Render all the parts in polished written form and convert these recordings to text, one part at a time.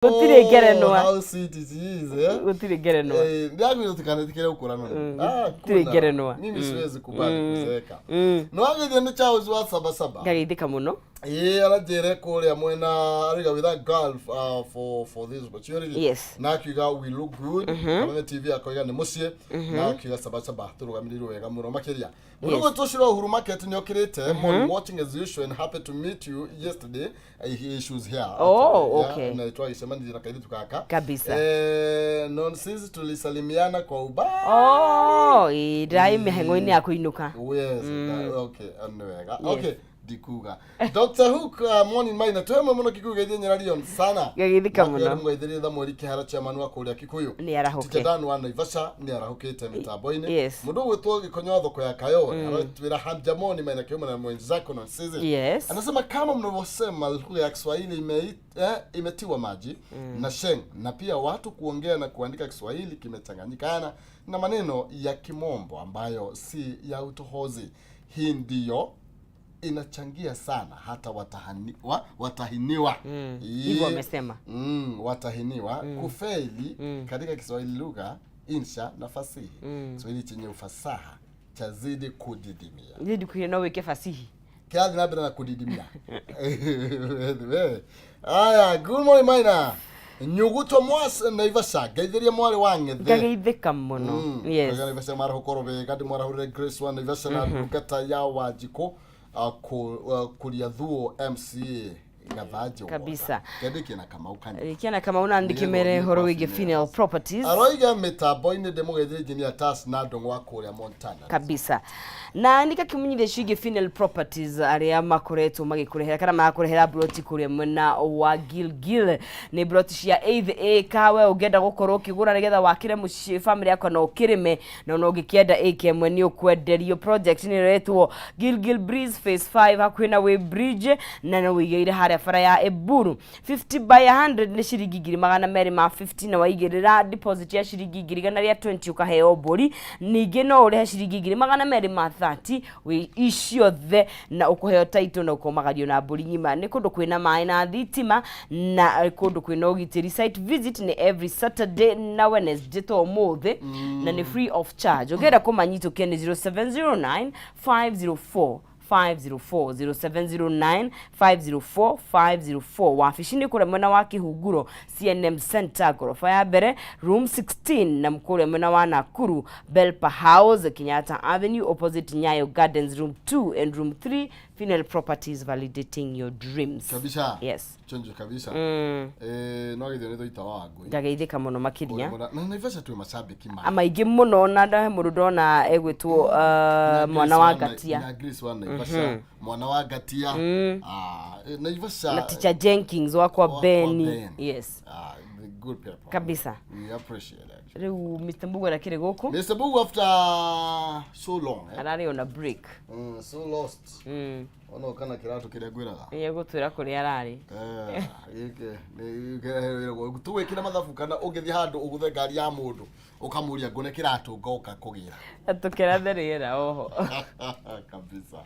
Gũtirĩ ngerenwa. How sweet it is, eh? Gũtirĩ ngerenwa. Eh, ndiakwĩra tũkanetĩkĩre gũkũra no. Ah, Gũtirĩ kuna. ngerenwa. Mimi siwezi kubali kuzeeka. Mm. No agithio nĩ Charles wa Sabasaba. Ngageithĩka mũno. Ĩĩ aranjĩre kũrĩa mwena arauga we thank God for this opportunity. Yes. Na akiuga we look good. Kameme TV akoiga nĩ mũciĩ. Na akiuga Sabasaba tũrũgamĩrĩirwo wega mũno makĩria. Mũndũ gwĩtwo Shiro Uhuru Market nĩ okĩrĩte. Morning watching as usual and happy to meet you yesterday. Issues here. Oh, Yeah, okay. na twagĩcemanirie na kairĩtu gaka. Kabisa. Eh, non sisi tulisalimiana kwa ubaya. Oh, ĩĩ, ndĩrarĩ mĩhang'o-inĩ ya kũinũka. Yes, okay, nĩ wega. Okay, ndikuga. Dr. Hook, morning maina twemwe muno Kikuyu geithie nyina Leon sana. Gegeithĩka mũno. Mũgeithĩrie Samuel Kĩhara chairman wa kũrĩa Kikuyu. Nĩ arahũke. Teacher Dan wa Naivasha nĩ arahũkĩte mĩtambo-inĩ. Yes. Mũndũ ũgwĩtwo Gĩkonyo wa thoko ya Kayole aratwĩra hamjamoni maina kiume na mwenzako na sisi. Yes. Anasema kama mnavyosema lugha ya Kiswahili imetiwa maji na sheng na pia watu kuongea na kuandika Kiswahili kimechanganyikana na maneno ya Kimombo ambayo si ya utohozi. Hii ndiyo inachangia sana hata watahiniwa Hivyo wamesema. Watahiniwa kufeli katika Kiswahili lugha, insha na fasihi. Kiswahili chenye ufasaha chazidi kudidimia. Niĩ ndikwĩrire no wĩke fasihi. Kĩrathiĩ na mbere na kudidimia. Aya, good morning maina. Nyuguto mwas Naivasha, ngeithĩria mwarĩ wa ng'ethe. Ngageithĩka mũno. Yes. Yes. Naivasha marahũka oro wega, ndĩmwarahũrĩre Grace wa Naivasha na ndungata ya Wanjikũ kũria thuo MCA Gathanjĩ ward. Kabisa. Kendĩkie na Kamau Kanya. Rĩkia na Kamau na ndĩkĩmere Nĩgetha ũhoro ũthiĩ wĩgiĩ kwa Finel Properties. Aroiga mĩtambo-inĩ ndĩmũgeithie engineer Tas na Ndũng'ũ wa kũrĩa Montana. Kabisa na nikakimenyithia ciĩgiĩ Finel Properties arĩa makoretwo magĩkũrehera kana magakũrehera broti kũrĩa mwena wa Gilgil. Nĩ broti cia eighth acre, we ũngĩenda gũkorwo ũkĩgũra nĩgetha wakĩre mũciĩ family yakwa na ũkĩrĩme, na ona ũngĩkĩenda acre ĩmwe nĩ ũkwenderio. Project nĩ ĩretwo Gilgil Breeze Phase 5 hakuhĩ na Way Bridge, na no wĩigĩire harĩa bara ya Eburu. 50 by 100 nĩ ciringi ngiri magana merĩ ma 50, na waigĩrĩra deposit ya ciringi ngiri igana rĩa 20 ũkaheo mbũri. Ningĩ no ũrĩhe ciringi ngiri magana merĩ ma 30 wĩ iciothe na ũkũheo title na ũkomagario na mbũri ng'ima. Nĩ kũndũ kwĩna maĩ na thitima na kũndũ kwĩna ũgitĩri. Site visit nĩ every Saturday na Wednesday to ũmũthĩ, na nĩ free of charge. Ũngĩenda kũmanyitũkia nĩ 0709 504 504, 0709 504 504. Wabici nĩ kũrĩa mwena wa Kĩhunguro CNM Center ngoroba ya mbere room 16, na kũrĩa mwena wa Nakuru Belpa House Kenyatta Avenue opposite Nyayo Gardens room 2 and room 3. Finel Properties, validating your dreams. Kabisa. Yes. Chonjo kabisa. Eh, no agithio nĩ thũita wa ngũi. Ngageithĩka mũno makĩria. Na Naivasha twĩ macambĩki ma maingĩ mũno, na ndahe mũndũ ndona egwĩtwo mwana wa Ngatia. Na Grace wa Naivasha, mwana wa Ngatia. Ah, Naivasha. Na Teacher Jenkins wakwa Wakwa Beni. Ben. Yes. Ah, the good people. Kabisa. We appreciate it. Rĩu Mr. Mbugu arakĩrĩ gũkũ. Mr. Bugu after so long, eh? Ararĩ ona break. So lost. Ona kana kĩratũ kĩrĩa ngwĩraga. Nĩ egũtwĩra kũrĩa ararĩ. Eh, gĩkĩ nĩ tũgwĩkĩra mathabu kana ũngĩthiĩ handũ ũgũthe ngari ya mũndũ ũkamũria ngũne kĩratũ ngoka kũgĩra. Tũkĩrathe rĩera oho. Kabisa.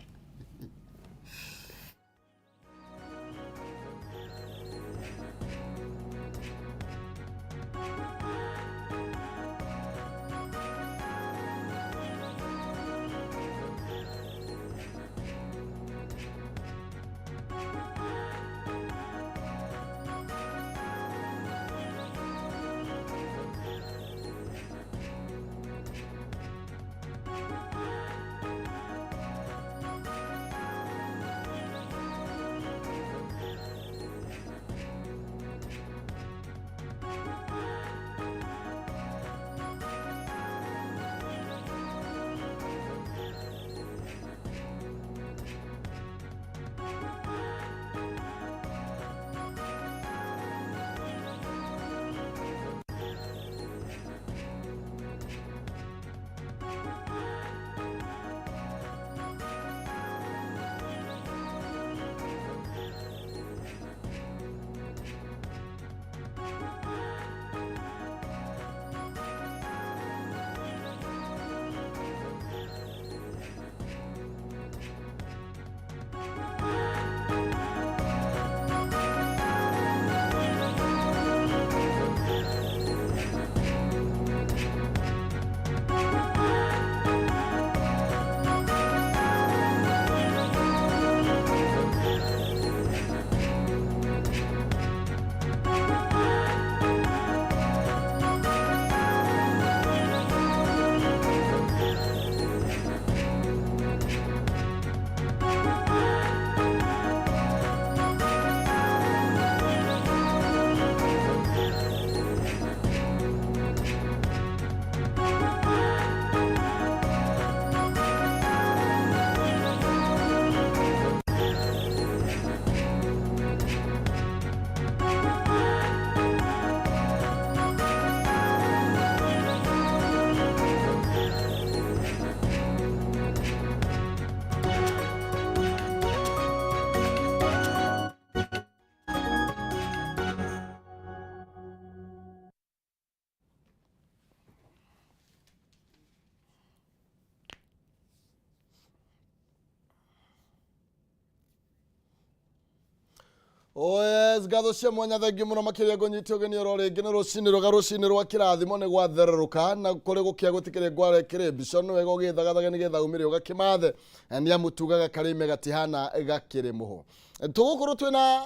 Oh yes, ngatho cia mwanya, thengiũ mũno makĩria. Ngũnyite ũgeni oro rĩngĩ nĩ rũcinĩ rũga, rũcinĩ rwa kĩrathimo. Nĩ gwathererũka na kũrĩ gũkĩa gũtikĩrĩ ngware kĩrĩ mbico. Nĩ wega ũgĩthagathage nĩgetha umĩre ũgakĩmathe, nĩ amu tugaga karĩme gatihana gakĩrĩ mũhu. Tũgũkorwo twĩna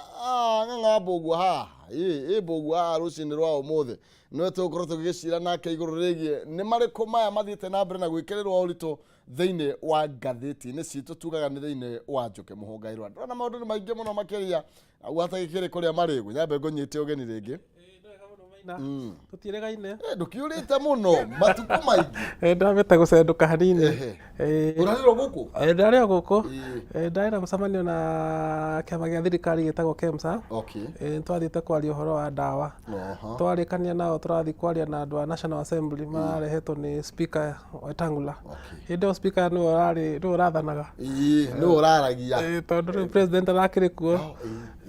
Ng'ang'a Mbũgua haha, ĩ Mbũgua haha rũcinĩ rwa ũmũthĩ, nĩwe tũgũkorwo tũgĩgĩcira nake igũrũ rĩgiĩ nĩ marĩkũ maya mathiĩte na mbere na gwĩkĩrĩrwo ũritũ thĩinĩ wa ngathĩti-inĩ citũ, tugaga nĩ thĩinĩ wa Njũkĩ Mũhũngairwa. Ndĩrona maũndũ nĩ maingĩ mũno makĩria gwatagĩkĩrĩ kũrĩa marĩgu. Nyambe ngũnyite ũgeni rĩngĩ. Tũtiĩrĩgaine. Ndũkiũrĩte mũno matukũ maingĩ. Ndambĩte gũcendũka hanini. Ũrarĩrwo gũkũ? Ndarĩ o gũkũ. Ndarĩ na mũcemanio na kĩama gĩa thirikari gĩtagwo KEMSA. Nĩtwathiĩte kwaria ũhoro wa ndawa. Twarĩkania nao tũrathiĩ kwaria na andũ a National Assembly mararehetwo nĩ Speaker Wetangula. Hĩndĩ ĩyo Speaker nĩwe ũrarĩ nĩwe ũrathanaga. Ĩĩ, nĩwe ũraragia. Tondũ rĩu president arakĩrĩ kuo.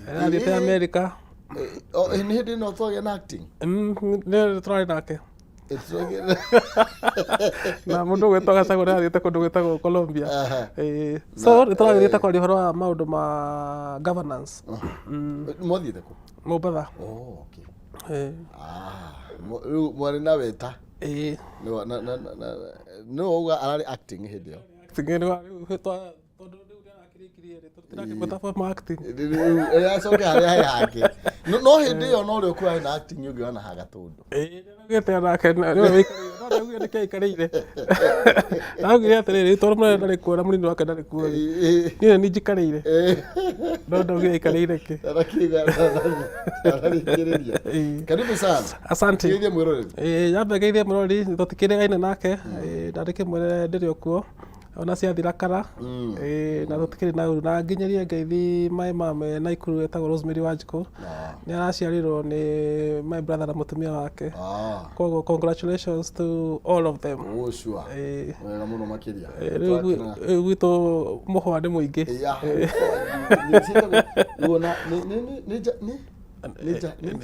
Arathiĩte America. Nĩ hĩndĩ ĩno twagĩa na acting. Nĩ tũrarĩ nake. Na mũndũ ũgwĩtwo Gachagua nĩ arathiĩte kũndũ gwĩtagwo Colombia. So nĩ tũragĩthiĩte kwaria ũhoro wa maũndũ ma governance. Mwathiĩte kũ? Mombatha. Oh, okay. Ah, rĩu mwarĩ na weta. Ĩĩ. Nĩwe wauga ararĩ acting hĩndĩ ĩyo. Acting nĩ rĩu tondũ rĩu nĩarakĩrĩkirie rĩ, tũtirakĩmwĩta former acting. Rĩu acoke harĩa he hake. No hĩndĩ ĩyo no rĩo kũrarĩ na acting ũngĩ wana Hagatũndũ. Ĩĩ, nĩaugĩte onake nĩwe wĩikarĩire, no ndaugire nĩkĩ aikarĩire. Ndaugire atĩrĩrĩ, tondũ mũnene ndarĩ kuo na mũnini wake ndarĩ kuo rĩ, niĩ nĩ njikarĩire. No ndaugire aikarĩire kĩ. Arakiuga ararĩkĩrĩria. Karibu sana. Asante. Geithie mwĩroreri. Ĩĩ, nyambe ngeithie mũrori, tũtikĩrĩgaine nake, na ndĩkĩmwĩre ndĩrĩ o kuo ona ciathira kara. Ĩĩ, na tũtikĩrĩ na ũru, na nginyĩrie ngeithi my mom Naikuru etagwo Rosemary Wanjikũ. Nĩ araciarirwo nĩ my brother na mũtumia wake. Koguo congratulations to all of them. Oh, sure. Ĩĩ. Wega mũno makĩria. Rĩu rĩu gwitũ mũhwa nĩ mũingĩ. Nĩ nĩ nĩ nĩ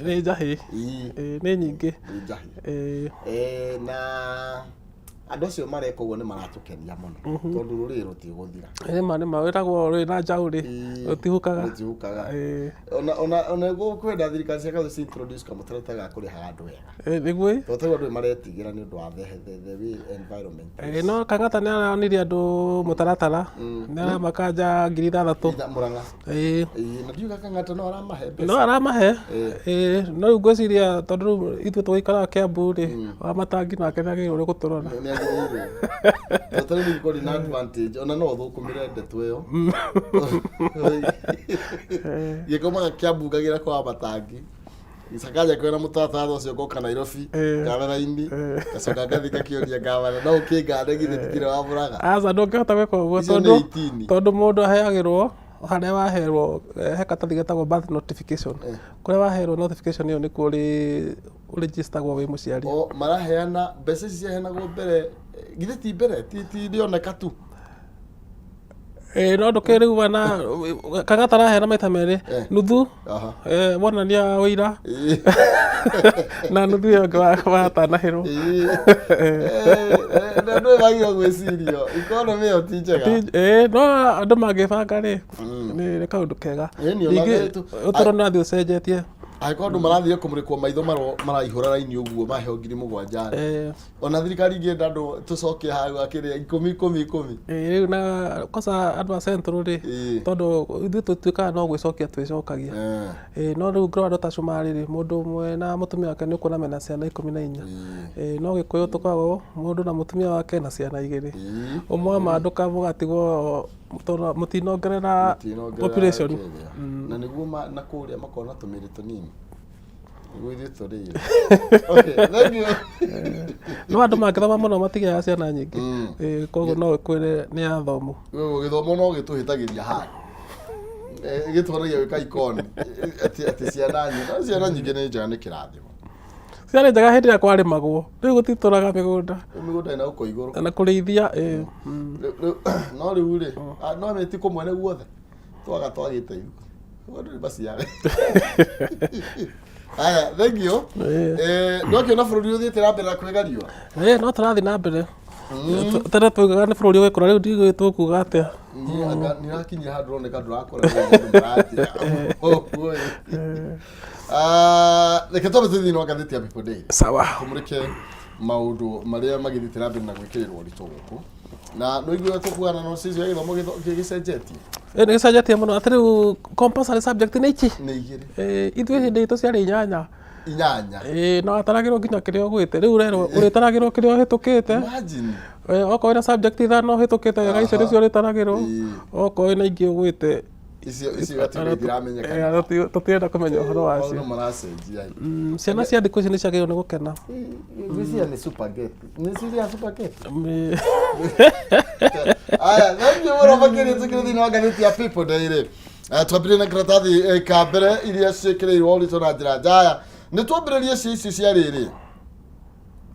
nĩ njahĩ. Ĩĩ, nĩ nyingĩ. Nĩ njahĩ. Ĩĩ. Na andũ acio mareka ũguo nĩ maratũkenia mũno tondũ rũrĩrĩ rũtigũthira. Nĩma nĩma, wĩragwo rwĩ na njaũ rĩ, rũtihukaga. Rũtihukaga. Ona kwenda thirikari cia kaunti introduce kamũtaratara ga kũrĩhaga andũ wega. Nĩguo. Tondũ tarĩu andũ nĩ maretigĩra nĩ ũndũ wa the way environment is. No Kang'ata nĩ aronirie andũ mũtaratara, nĩ aramakanja 6,000. Mũrang'a. Ĩĩ. Ĩĩ, na ndiuga Kang'ata no aramahe mbeca. No aramahe. Ĩĩ, no rĩu ngwĩciria tondũ rĩu ithuĩ tũgĩikaraga Kiambu rĩ, wa matangi nake nĩ agĩrĩirwo nĩ gũtũrora. Nĩ agĩrĩirwo. Tondũ tarĩu ningĩ korwo na advantage, ona no ũthũkũmĩre ndeto ĩyo. Gĩkomaga Kiambu ngagĩra kwa matangi. Sakaja kwĩna mũtaratara ũcio ngoka Nairobi ngara raini ngacoka ngathiĩ ngakĩũria ngavana no ũkĩngane githĩ ndikĩrĩ wa Mũrang'a. Aca, ndũngĩhota gwĩka ũguo. Icio nĩ tondũ 18. Tondũ mũndũ aheagĩrwo harĩa waherwo, he karatathi getagwo birth notification. Kũrĩa waherwo notification ĩyo nĩkuo ũrĩnjĩstagwo wĩ mũciari. O maraheana mbeca ici ciaheanagwo mbere, githĩ ti mbere ti rĩoneka tu. Ĩĩ, no ndũkĩrĩ rĩu wana Kang'ata araheana maita merĩ, nuthu wonania ũira na nuthu ĩyo ĩngĩ watanahĩrwo. Andũ magio gwĩcirio economy ĩyo ti njega. Ĩĩ, no andũ mangĩbanga rĩ, nĩ kaũndũ kega. Ĩni, ona Ningĩ ũtũũro nĩ ũrathiĩ ũcenjetie. Angĩkorwo andũ marathiĩ kũmũrĩkwo maitho maraihũra raini ũguo maheo 7,000 rĩ, ona thirikari ingĩenda andũ tũcoke hau akĩrĩa ikũmi ikũmi ikũmi. Ĩĩ, rĩu na kosa andũ a Central rĩ, tondũ ithuĩ tũtuĩkaga no gwĩcokia twĩcokagia. Ĩĩ, no rĩu ngĩrora andũ ta Cumarĩ rĩ, mũndũ ũmwe na mũtumia wake nĩ ũkuona mena ciana 14. Ĩĩ, no Gĩkũyũ tũkoragwo mũndũ na mũtumia wake na ciana igĩrĩ. Ũmwe amandũka mũgatigwo tondũ mũtinongerera Mũtinongerera population. kĩrĩa. Na nĩguo na kũrĩa makona tũmĩrĩ tũnini nĩguo ithuĩ tũrĩire. Okay, thank you. No andũ mangĩthoma mũno matigĩaga ciana nyingĩ. Ĩĩ, koguo no ũkwĩre nĩ athomu. Rĩu gĩthomo no gĩtũhĩtagĩria handũ. Gĩtuonagia gwĩka ikoni atĩ ciana nyingĩ, no ciana nyingĩ nĩ njega, nĩ kĩrathimo. Ciana njega hĩndĩ ĩrĩa kwarĩmagwo, rĩu gũtitũraga mĩgũnda. Rĩu mĩgũnda ĩna gũkũ igũrũ. Na kũrĩithia, ĩĩ. No rĩu rĩ, no nĩ ti kũmwe nĩ guothe twaga twagĩte ithuĩ andũ nĩ maciare. Haya, thank you. Ndwakĩona bũrũri ũthiĩte na mbere na kwĩga riũa. Ĩĩ, no tũrathiĩ na mbere. Tene twaugaga nĩ bũrũri ũgĩkũra, rĩu ndiũĩ tũkuga atĩa. Niĩ anga nĩrakinyia handũ ũroneka ndũrakũra rĩu andũ maratĩa. Ũguo ĩ. Ah, reke twambe tũthiĩ thĩinĩ wa ngathĩti ya People Daily. Sawa. Tũmũrĩke maũndũ marĩa magĩthiĩte na mbere na gwĩkĩrĩrwo ũritũ gũkũ. Na nĩũiguaga tũkuana no cicio ya gĩthomo gĩcenjetie? Ĩ nĩ gĩcenjetie mũno atĩ rĩu compulsory subject nĩ iki. Nĩ igĩrĩ. Ĩ ithuĩ hĩndĩ itũ ciarĩ inyanya. Inyanya. Ĩ na wataragĩrwo nginya kĩrĩa ũgwĩte. Rĩu ũrerwo ũrĩtaragĩrwo kĩrĩa ũhĩtũkĩte. Imagine. Okorwo wĩna subject ithano ũhĩtũkĩte wega icio nĩcio ũrĩtaragĩrwo. Okorwo wĩna ingĩ ũgwĩte Icio icio igatuĩka itiramenyekana. Tũtirenda kũmenya ũhoro wacio. Maũndũ maracenjia. Ciana cia thikũ ici nĩ ciagĩrĩirwo nĩ gũkena. Ngwĩciria nĩ spaghetti. Nĩ cirĩa spaghetti? Aya, thengiũ mũno makĩria tũkĩrĩ thĩinĩ wa ngathĩti ya People Daily. Twambĩrĩrie na karatathi ka mbere iria ciĩkĩrĩirwo ũritũ na njĩra njaya. Nĩ twambĩrĩrie cia ici cia rĩrĩ.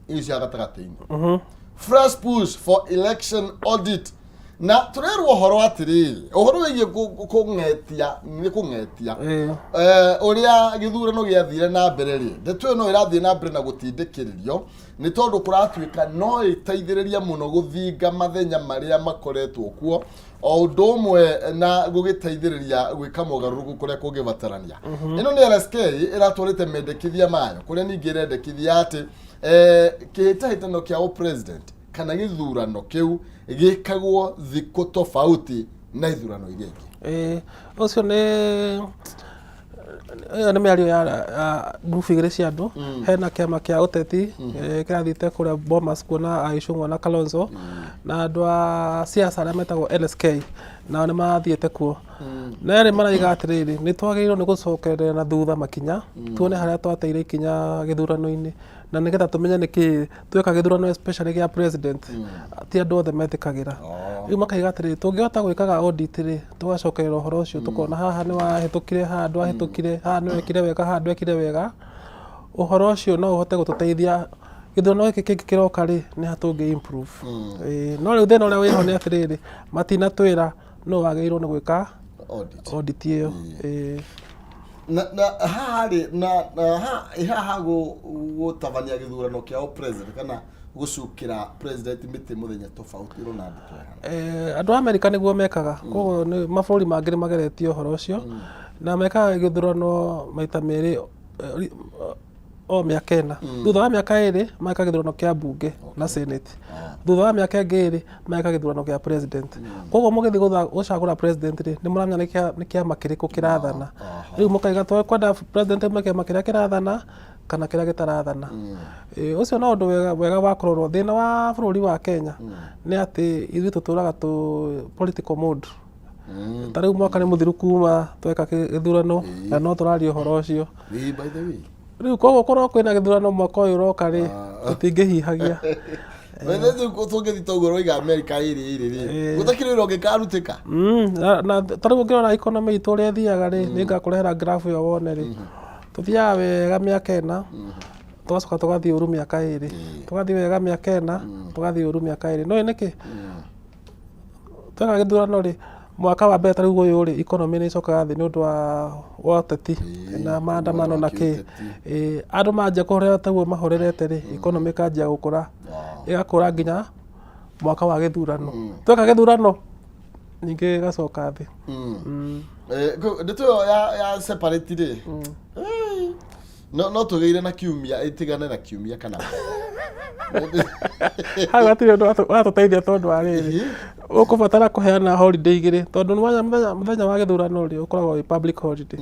Ici cia gatagatĩ-inĩ. Fresh push for election audit. Na tũrerwo ũhoro atĩrĩrĩ, ũhoro wĩgiĩ kũng'etia, nĩ kũng'etia. Ũrĩa gĩthurano gĩathire na mbere rĩ, ndeto ĩyo no ĩrathiĩ na mbere na gũtindĩkĩrĩrio nĩ tondũ kũratuĩka no ĩteithĩrĩrie mũno gũthinga mathenya marĩa makoretwo kuo o ũndũ ũmwe na gũgĩteithĩrĩria gwĩka mogarũrũku kũrĩa kũngĩbatarania. Ĩno nĩ LSK ĩratwarĩte mendekithia mayo kũrĩa ningĩ ĩrendekithia atĩ kĩhĩtahĩtano kĩa ũpresident kana gĩthurano kĩu gĩkagwo thikũ tofauti na ithurano iria ingĩ. Ĩĩ, ũcio nĩ ĩyo nĩ mĩario ya ngurubu igĩrĩ cia andũ. Hena kĩama kĩa ũteti kĩrathiĩte kũrĩa Bomas kuona a Ichung'wa na Kalonzo na andũ a siasa arĩa metagwo LSK nao nĩ mathiĩte kuo. Na erĩ maraiga atĩrĩrĩ, nĩ twagĩrĩirwo nĩ gũcokerera na thutha makinya tuone harĩa twateire ikinya gĩthurano-inĩ na nĩgetha tũmenye nĩkĩ tweka gĩthurano especially gĩa president ti andũ othe metĩkagĩra. Rĩu makaiga atĩrĩrĩ, tũngĩhota gwĩkaga audit rĩ, tũgacokerera ũhoro ũcio tũkona haha nĩ wahĩtũkire, haha ndwahĩtũkire, haha nĩ wekire wega, haha ndwekire wega, ũhoro ũcio no ũhote gũtũteithia gĩthurano gĩkĩ kĩngĩ kĩroka rĩ, nĩ ha tũngĩ improve. No rĩu thĩna ũrĩa wĩho nĩ atĩrĩrĩ, matinatwĩra nũ wagĩrĩirwo nĩ gwĩka Audit. audit ĩyo. Na haha rĩ, na haha gũtabania gĩthurano kĩa president kana gũcukĩra president mĩtĩ mũthenya tofauti ũrona ndeto ĩhana? Andũ a Amerika nĩguo mekaga, koguo nĩ mabũrũri mangĩ nĩ mageretie ũhoro ũcio na mekaga gĩthurano maita merĩ o mĩaka ĩna. Thutha wa mĩaka ĩrĩ mageka gĩthurano kĩa mbunge na senate. Thutha wa mĩaka ĩngĩ ĩrĩ mageka gĩthurano kĩa president. Koguo mũgĩthiĩ gũcagũra president rĩ, nĩ mũramenya nĩ kĩama kĩrĩkũ kĩrathana. Rĩu mũkaiga tũkwenda president aume kĩama kĩrĩa kĩrathana kana kĩrĩa gĩtarathana. Ũcio no ũndũ wega wa kũrorwo. Thĩna wa bũrũri wa Kenya nĩ atĩ ithuĩ tũtũraga tũ political mode. Ta rĩu mwaka nĩ mũthiru kuma tweka gĩthurano na no tũraria ũhoro ũcio. By the way. Rĩu koguo korwo kwĩna gĩthurano mwaka ũyũ ũroka rĩ, tũtingĩhihagia. Tũngĩthiĩ toguo ũroiga America ĩrĩ ĩrĩ rĩ, gũtakĩrĩ wĩra ũngĩkarutĩka. Na ta rĩu ũngĩrora economy itũ ũrĩa ĩthiaga rĩ, nĩngakũrehera graph ĩyo wone rĩ, tũthiaga wega mĩaka ĩna, tũgacoka tũgathiĩ ũru mĩaka ĩrĩ, tũgathiĩ wega mĩaka ĩna, tũgathiĩ ũru mĩaka ĩrĩ. Nĩũĩ nĩkĩ? Tweka gĩthurano rĩ, mwaka wa mbere ta rĩu ũyũ rĩ, economy nĩ ĩcokaga thĩ nĩ ũndũ wa ũteti na maandamano na kĩ. Andũ manjia kũhorera taguo mahorerete rĩ, economy ĩkanjia gũkũra, ĩgakũra nginya mwaka wa gĩthurano. Tweka gĩthurano ningĩ ĩgacoka thĩ. Ndeto ĩyo ya separate rĩ, no tũgĩire na kiumia, ĩtigane na kiumia kana hau hatirĩ ũndũ watũteithia tondũ wa rĩrĩ, ũkũbatara kũheana holiday igĩrĩ tondũ nĩ mũthenya wa gĩthurano rĩ, ũkoragwo wĩ public holiday.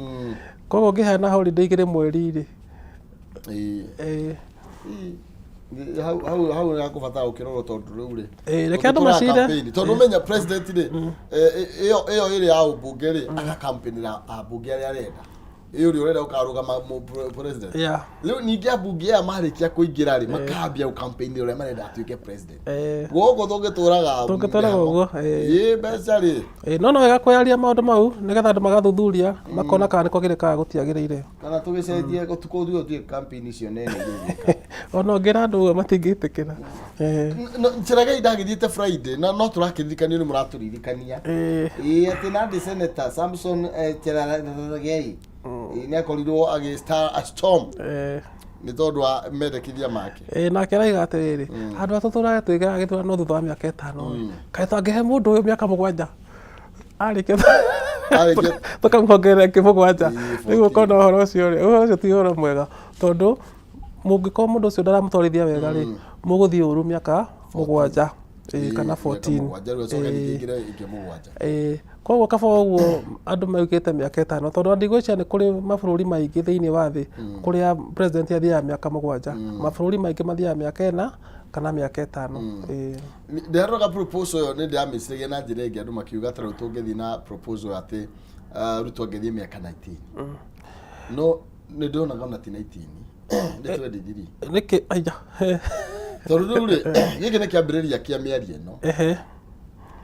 Koguo ũngĩheana holiday igĩrĩ mweri rĩ, Hau hau nĩ gũkĩrorwo tondũ rĩu rĩ, Reke andũ macire. Tondũ menya president rĩ, ĩyo ĩrĩ ya ũmbunge rĩ, agacampaignĩra ambunge arĩa arenda, ĩyo ũrĩa ũrenda ũkarũgama president. Rĩu ningĩ ambunge aya marĩkia kũingĩra rĩ, makambia gũcampaignĩra ũrĩa marenda atuĩke president. Gũkũ tũngĩtũraga Tũngĩtũraga ũguo. Ĩ mbeca rĩ. No wega kwaria maũndũ mau nĩgetha andũ magathuthuria makona kana nĩ kwagĩrĩire kana gũtiagĩrĩire. Kana tũgĩcenjie ũtukũ ũthiĩ ũtuĩke campaign icio nene iria. Ona ũngĩra andũ ũguo matingĩtĩkĩra. Cherargei ndagĩthiĩte Friday na no tũrakĩririkanio nĩ mũratũririkania. Ĩĩ atĩ Nandi Senator Samson Cherargei nĩ akorirwo agĩ star a storm. Nĩ tondũ wa mendekithia make. Ĩĩ, nake araiga atĩrĩrĩ, handũ ha tũtũrage twĩkaga gĩthurano thutha wa mĩaka 5 rĩ, kaĩ twangĩhe mũndũ ũyũ mĩaka 7 arĩkia tũkamuongerera ĩngĩ 7. Rĩu ũkona ũhoro ũcio rĩ, ũhoro ũcio ti ũhoro mwega, tondũ mũngĩkorwo mũndũ ũcio ndaramũtwarithia wega rĩ, mũgũthiĩ ũru mĩaka 7, ĩĩ, kana 14. 7 rĩu acoke ningĩ ingĩre ĩngĩ 7. Ĩĩ, koguo kaba ũguo andũ maugĩte mĩaka 5, tondũ ndigwĩciria nĩ kũrĩ mabũrũri maingĩ thĩinĩ wa thĩ kũrĩa president athiaga mĩaka 7. Mabũrũri maingĩ mathiaga mĩaka 4 kana mĩaka 5. Ĩĩ. Ndĩraroga proposal ĩyo nĩ ndĩramĩciragia na njĩra ĩngĩ, andũ makiuga ta rĩu tũngĩthiĩ na proposal atĩ Ruto angĩthiĩ mĩaka 19, no nĩ ndĩronaga ona ti 19, nĩ 23. Nĩkĩ? Aya. Tondũ rĩu rĩ, gĩkĩ nĩ kĩambĩrĩria kĩa mĩario ĩno.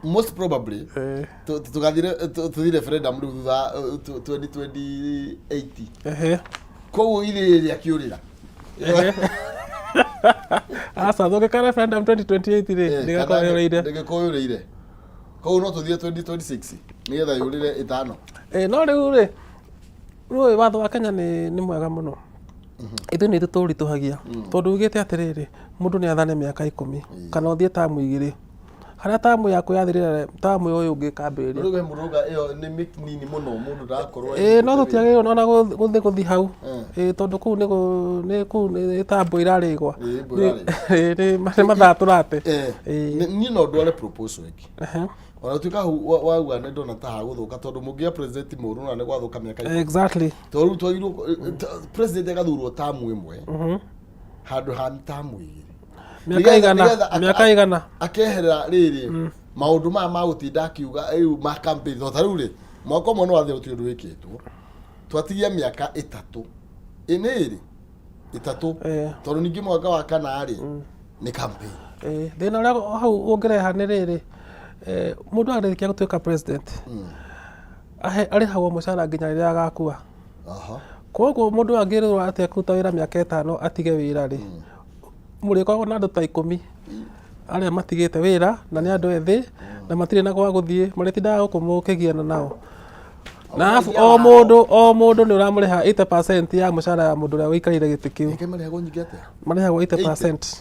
Most probably tũgathire tũthiĩ referendum rĩu thutha 2028. Koguo irĩ rĩrĩa kĩũrĩra. Aca, tũngĩka referendum 2028 rĩ, ndĩgakorwo yũrĩire. Ndĩgĩkorwo yũrĩire. Koguo no tũthiĩ 2026 nĩgetha yũrĩre 5. Ĩĩ, no rĩu rĩ, rĩu watho wa Kenya nĩ mwega mũno. Ithuĩ nĩ ithuĩ tũũritũhagia, tondũ ugĩte atĩrĩrĩ, mũndũ nĩ athane mĩaka 10 kana ũthiĩ tamu 2, harĩa tamu yaku yathirĩra, tamu ũyũ ũngĩ ĩkambĩrĩria. Rĩu he mũndũ uga ĩyo nĩ mĩnini mũno, mũndũ ndarakorwo Ĩĩ, no tũtiagĩrĩirwo ona gũthiĩ hau. Ĩĩ, tondũ kũu nĩ kũu nĩ ta mbũ irarĩgwa. Ĩĩ, mbũ irarĩgwa. Ĩĩ, nĩ mathaa tũrate. Ĩĩ. Niĩ no ndware proposal ĩngĩ. Ona gũtuĩka hau wauga nĩ ndona ta hagũthũka, tondũ mũngĩgĩa president mũũru na nĩ gwathuka mĩaka 10. Tondũ rĩu twagĩrĩirwo president agathurwo tamu 1 handũ ha tamu 2. Mĩaka igana, mĩaka igana. Akeherera rĩrĩ maũndũ maya ma gũtinda akiuga rĩu ma campaign, tondũ ta rĩu rĩ, mwaka ũmwe nĩ wathira gũtirĩ ũndũ wĩkĩtwo, twatigia mĩaka 3, ĩ nĩ ĩrĩ 3, tondũ ningĩ mwaka wa kana rĩ nĩ campaign. Thĩna ũrĩa hau ũngĩreha nĩ rĩrĩ, mũndũ arĩkia gũtuĩka president arĩhagwo mũcara nginya rĩrĩa agakua. Koguo mũndũ angĩrwo atĩ akũruta wĩra mĩaka 5 atige wĩra rĩ, mũrĩkoragwo na andũ ta 10 arĩa matigĩte wĩra, na nĩ andũ ethĩ na matirĩ na gwa gũthiĩ, marĩtindaga gũkũ mũkĩgiana nao. Na arabu o mũndũ nĩ ũramũrĩha 80% ya mũcara ya mũndũ ũrĩa ũikarĩire gĩtĩ kĩu. Nĩkĩ marĩhagwo nyingĩ atĩa? Marĩhagwo 80%.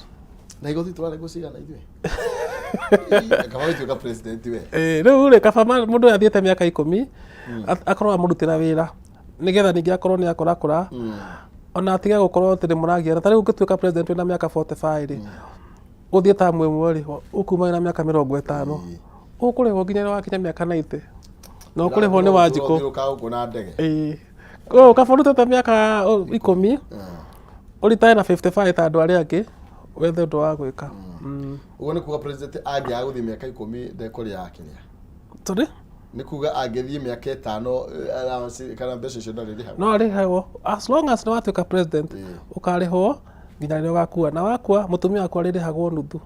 Na igoti tũrarengwo cigana ithuĩ? Kaba gũtuĩka president we. Rĩu rĩ, kaba mũndũ ũyũ athiĩte mĩaka 10 akorwo amũrutĩra wĩra, nĩgetha ningĩ akorwo nĩ akũrakũra, ona atige gũkorwo atĩ nĩ mũragiana. Ta rĩu ũngĩtuĩka president wĩna mĩaka 45 rĩ, ũthiĩ tamu 1 rĩ, ũkuma wĩna mĩaka 50, ũkũrĩhwo nginya rĩrĩa wakinya mĩaka 90, na ũkũrĩhwo nĩ Wanjikũ. Ũthiũrũrũkaga gũkũ na ndege. Ĩĩ. Koguo kaba ũrutĩte mĩaka 10, ũritae na 55 ta andũ arĩa angĩ, wethe ũndũ wa gwĩka. Ũguo nĩ kuga president angĩaga gũthiĩ mĩaka 10 ndekũrĩa akĩrĩa. Sorry? Nĩ kuga angĩthiĩ mĩaka 5, allowance kana mbeca icio ndarĩrĩhagwo. No arĩhagwo as long as nĩ watuĩka president, ũkarĩhwo nginya rĩrĩa ũgakua, na wakua mũtumia waku arĩrĩhagwo nuthu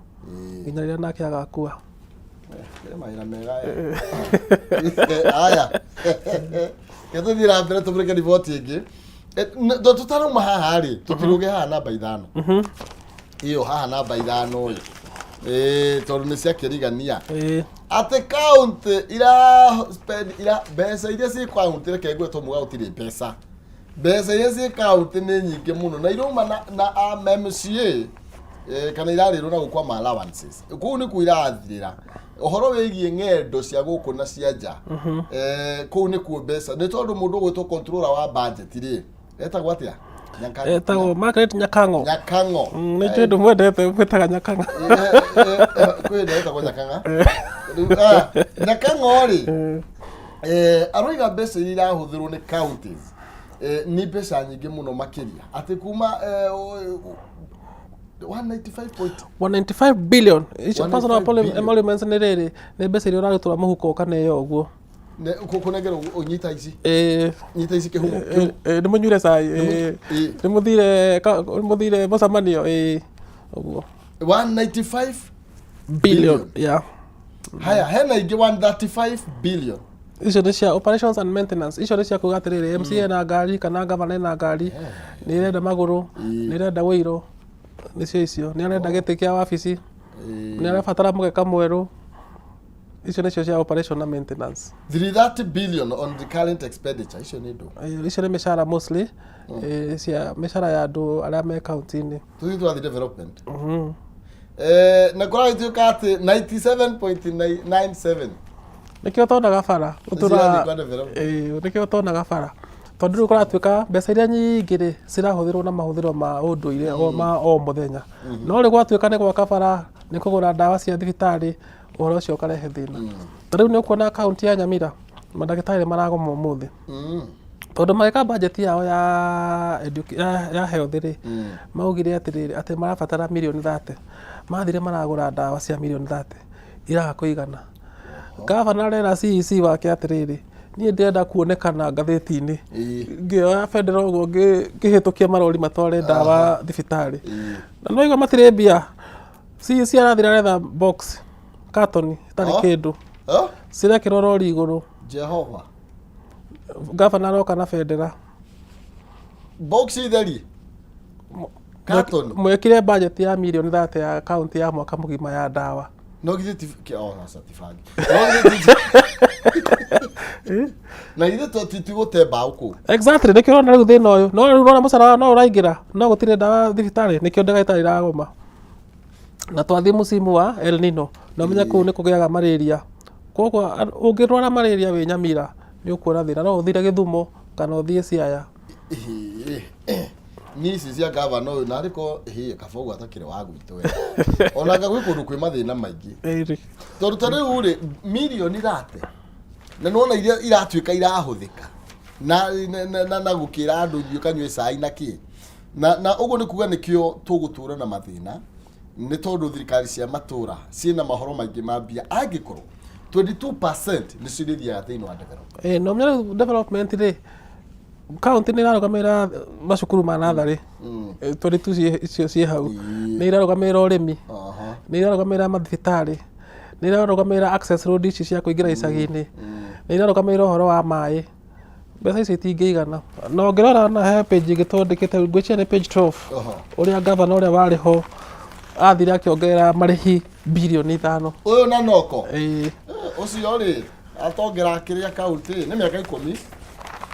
nginya rĩrĩa nake agakua. Kĩrĩ mawĩra mega aya. Aya. Reke tũthiĩ na mbere tũmũrĩke riboti ĩngĩ. Tũtarauma haha rĩ, tũkĩrũge haha namba 5. Ĩyo haha namba 5 ĩ. Tondũ nĩ ciakĩrigania. Atĩ county ira spend ira mbeca iria ciĩ county, reke ngwe tũmuga gũtirĩ mbeca. Mbeca iria ciĩ county nĩ nyingĩ mũno na irauma na MCA, kana irarĩrwo na gũkwa ma allowances. Kũu nĩkuo irathirĩra. Ũhoro wĩgiĩ ng'endo cia gũkũ na cia nja. Kũu nĩkuo mbeca. Nĩ tondũ mũndũ ũgwĩtwo controller wa budget rĩ, etagwo atĩa? Etagwo Margaret Nyakang'o. Nyakang'o. Nĩ njũĩ ndũmwendete, mwĩtaga Nyakang'o. Kwĩ hĩndĩ etagwo Nyakang'a. Rĩu, Nyakang'o rĩ, aroiga mbeca iria irahũthĩrwo nĩ counties, nĩ mbeca nyingĩ mũno makĩria. Atĩ kuma, 195 point 195 billion. Icio 195 personal billion. emoluments nĩ rĩrĩ, nĩ mbeca iria ũrarutĩrwo mũhuko ũkaneo ũguo. Kũnengerwo ũnyita ici. Ĩĩ. Nyita ici kĩhumo. Nĩ mũnyuire cai, ĩĩ. Ĩĩ. Nĩ mũthire mũcemanio, ĩĩ. Ũguo. 195 billion. Yeah. Haya, hena ingĩ 135 billion. Icio nĩ cia operations and maintenance. Icio nĩ cia kuga atĩrĩrĩ, MCA na ngari kana gavana ena ngari, nĩ ĩrenda magũrũ, nĩ ĩrenda wũiro, nĩcio icio. Nĩ arenda gĩtĩ kĩa wabici, nĩ arabatara mũgeka mwerũ. Icio nĩcio cia operation na maintenance. 330 billion on recurrent expenditure, icio nĩ ndũ? Icio nĩ mĩcara mostly, cia mĩcara ya andũ arĩa me kaunti-inĩ. Tũthiĩ twathi development. Na kũragĩtuĩka atĩ 97.97 Nĩkĩo tonaga bara. Cirathiĩ kwa development. Nĩkĩo tonaga bara, tondũ rĩu kũratuĩka mbeca iria nyingĩ rĩ cirahũthĩrwo na mahũthĩro ma ũndũire o ma o mũthenya, no rĩu gwatuĩka nĩ gwaka bara, nĩ kũgũra ndawa cia thibitarĩ, ũhoro ũcio ũkarehe thĩna. Ta rĩu nĩ ũkuona kaunti ya Nyamira mandagĩtarĩ nĩ maragoma ũmũthĩ, tondũ magĩka budget yao ya health rĩ, maugire atĩrĩrĩ, atĩ marabatara mirioni 30. Mathire maragũra ndawa cia mirioni 30, iraga kũigana. Gavana arera CEC wake atĩrĩrĩ, niĩ ndĩrenda kuonekana ngathĩti-inĩ ngĩoya bendera ũguo ngĩhĩtũkia marori matware ndawa thibitarĩ, na no igua matirĩ mbia. CEC arathire aretha box carton ĩtarĩ kĩndũ, cirekĩrwo rori igũrũ. Jehova. Gavana aroka na bendera. Box itheri, carton. Mwekire budget ya mirioni 30 ya kaunti ya mwaka mũgima ya ndawa. No githĩ ti oh, no ti bangi, no githĩ ti na githĩ to ti gũte mbaũ kũu? Exactly, nĩkĩo ũrona rĩu thĩna ũyũ. No rĩu ũrona mũcara no ũraingĩra, no gũtirĩ ndawa thibitarĩ, nĩkĩo ndagĩtarĩ iragoma. Na twathiĩ mũcimu wa El Nino, na ũmenye kũu nĩ kũgĩaga malaria, koguo ũngĩrwara malaria wĩ Nyamira nĩ ũkuona thĩna, no ũthire Gĩthumo kana ũthiĩ Siaya. Niĩ ici cia gavana ũyũ narĩ ko hĩ kaba ũguo atakĩrĩ wa gwitũ we, ona anga gwĩ kũndũ kwĩ mathĩna maingĩ. Tondũ ta rĩu rĩ, mirioni 30, na nĩwona iria iratuĩka irahũthĩka na gũkĩra andũ thiĩ ũkanyue cai na kĩ, na ũguo nĩ kuga nĩkĩo tũgũtũra na mathĩna, nĩ tondũ thirikari cia matũra ciĩna mahoro maingĩ ma mbia, angĩkorwo 22% nĩcio irĩthiaga thĩinĩ wa development. No ũmenye rĩu development rĩ, kaunti nĩ ĩrarũgamĩrĩra macukuru ma natharĩ, 22 icio ciĩ hau, nĩ irarũgamĩrĩra ũrĩmi, nĩ irarũgamĩrĩra mathibitarĩ, nĩ irarũgamĩrĩra access road ici cia kũingĩra icagi-inĩ, nĩ irarũgamĩrĩra ũhoro wa maĩ. Mbeca icio itingĩigana. Na ũngĩrora na he page ĩngĩ twandĩkĩte, ngwĩciria nĩ page 12, ũrĩa gavana ũrĩa warĩ ho athire akĩongerera marĩhi birioni 5. Ũyũ na noko. Ĩĩ. Ũcio rĩ atongera kĩrĩa kaunti nĩ mĩaka 10.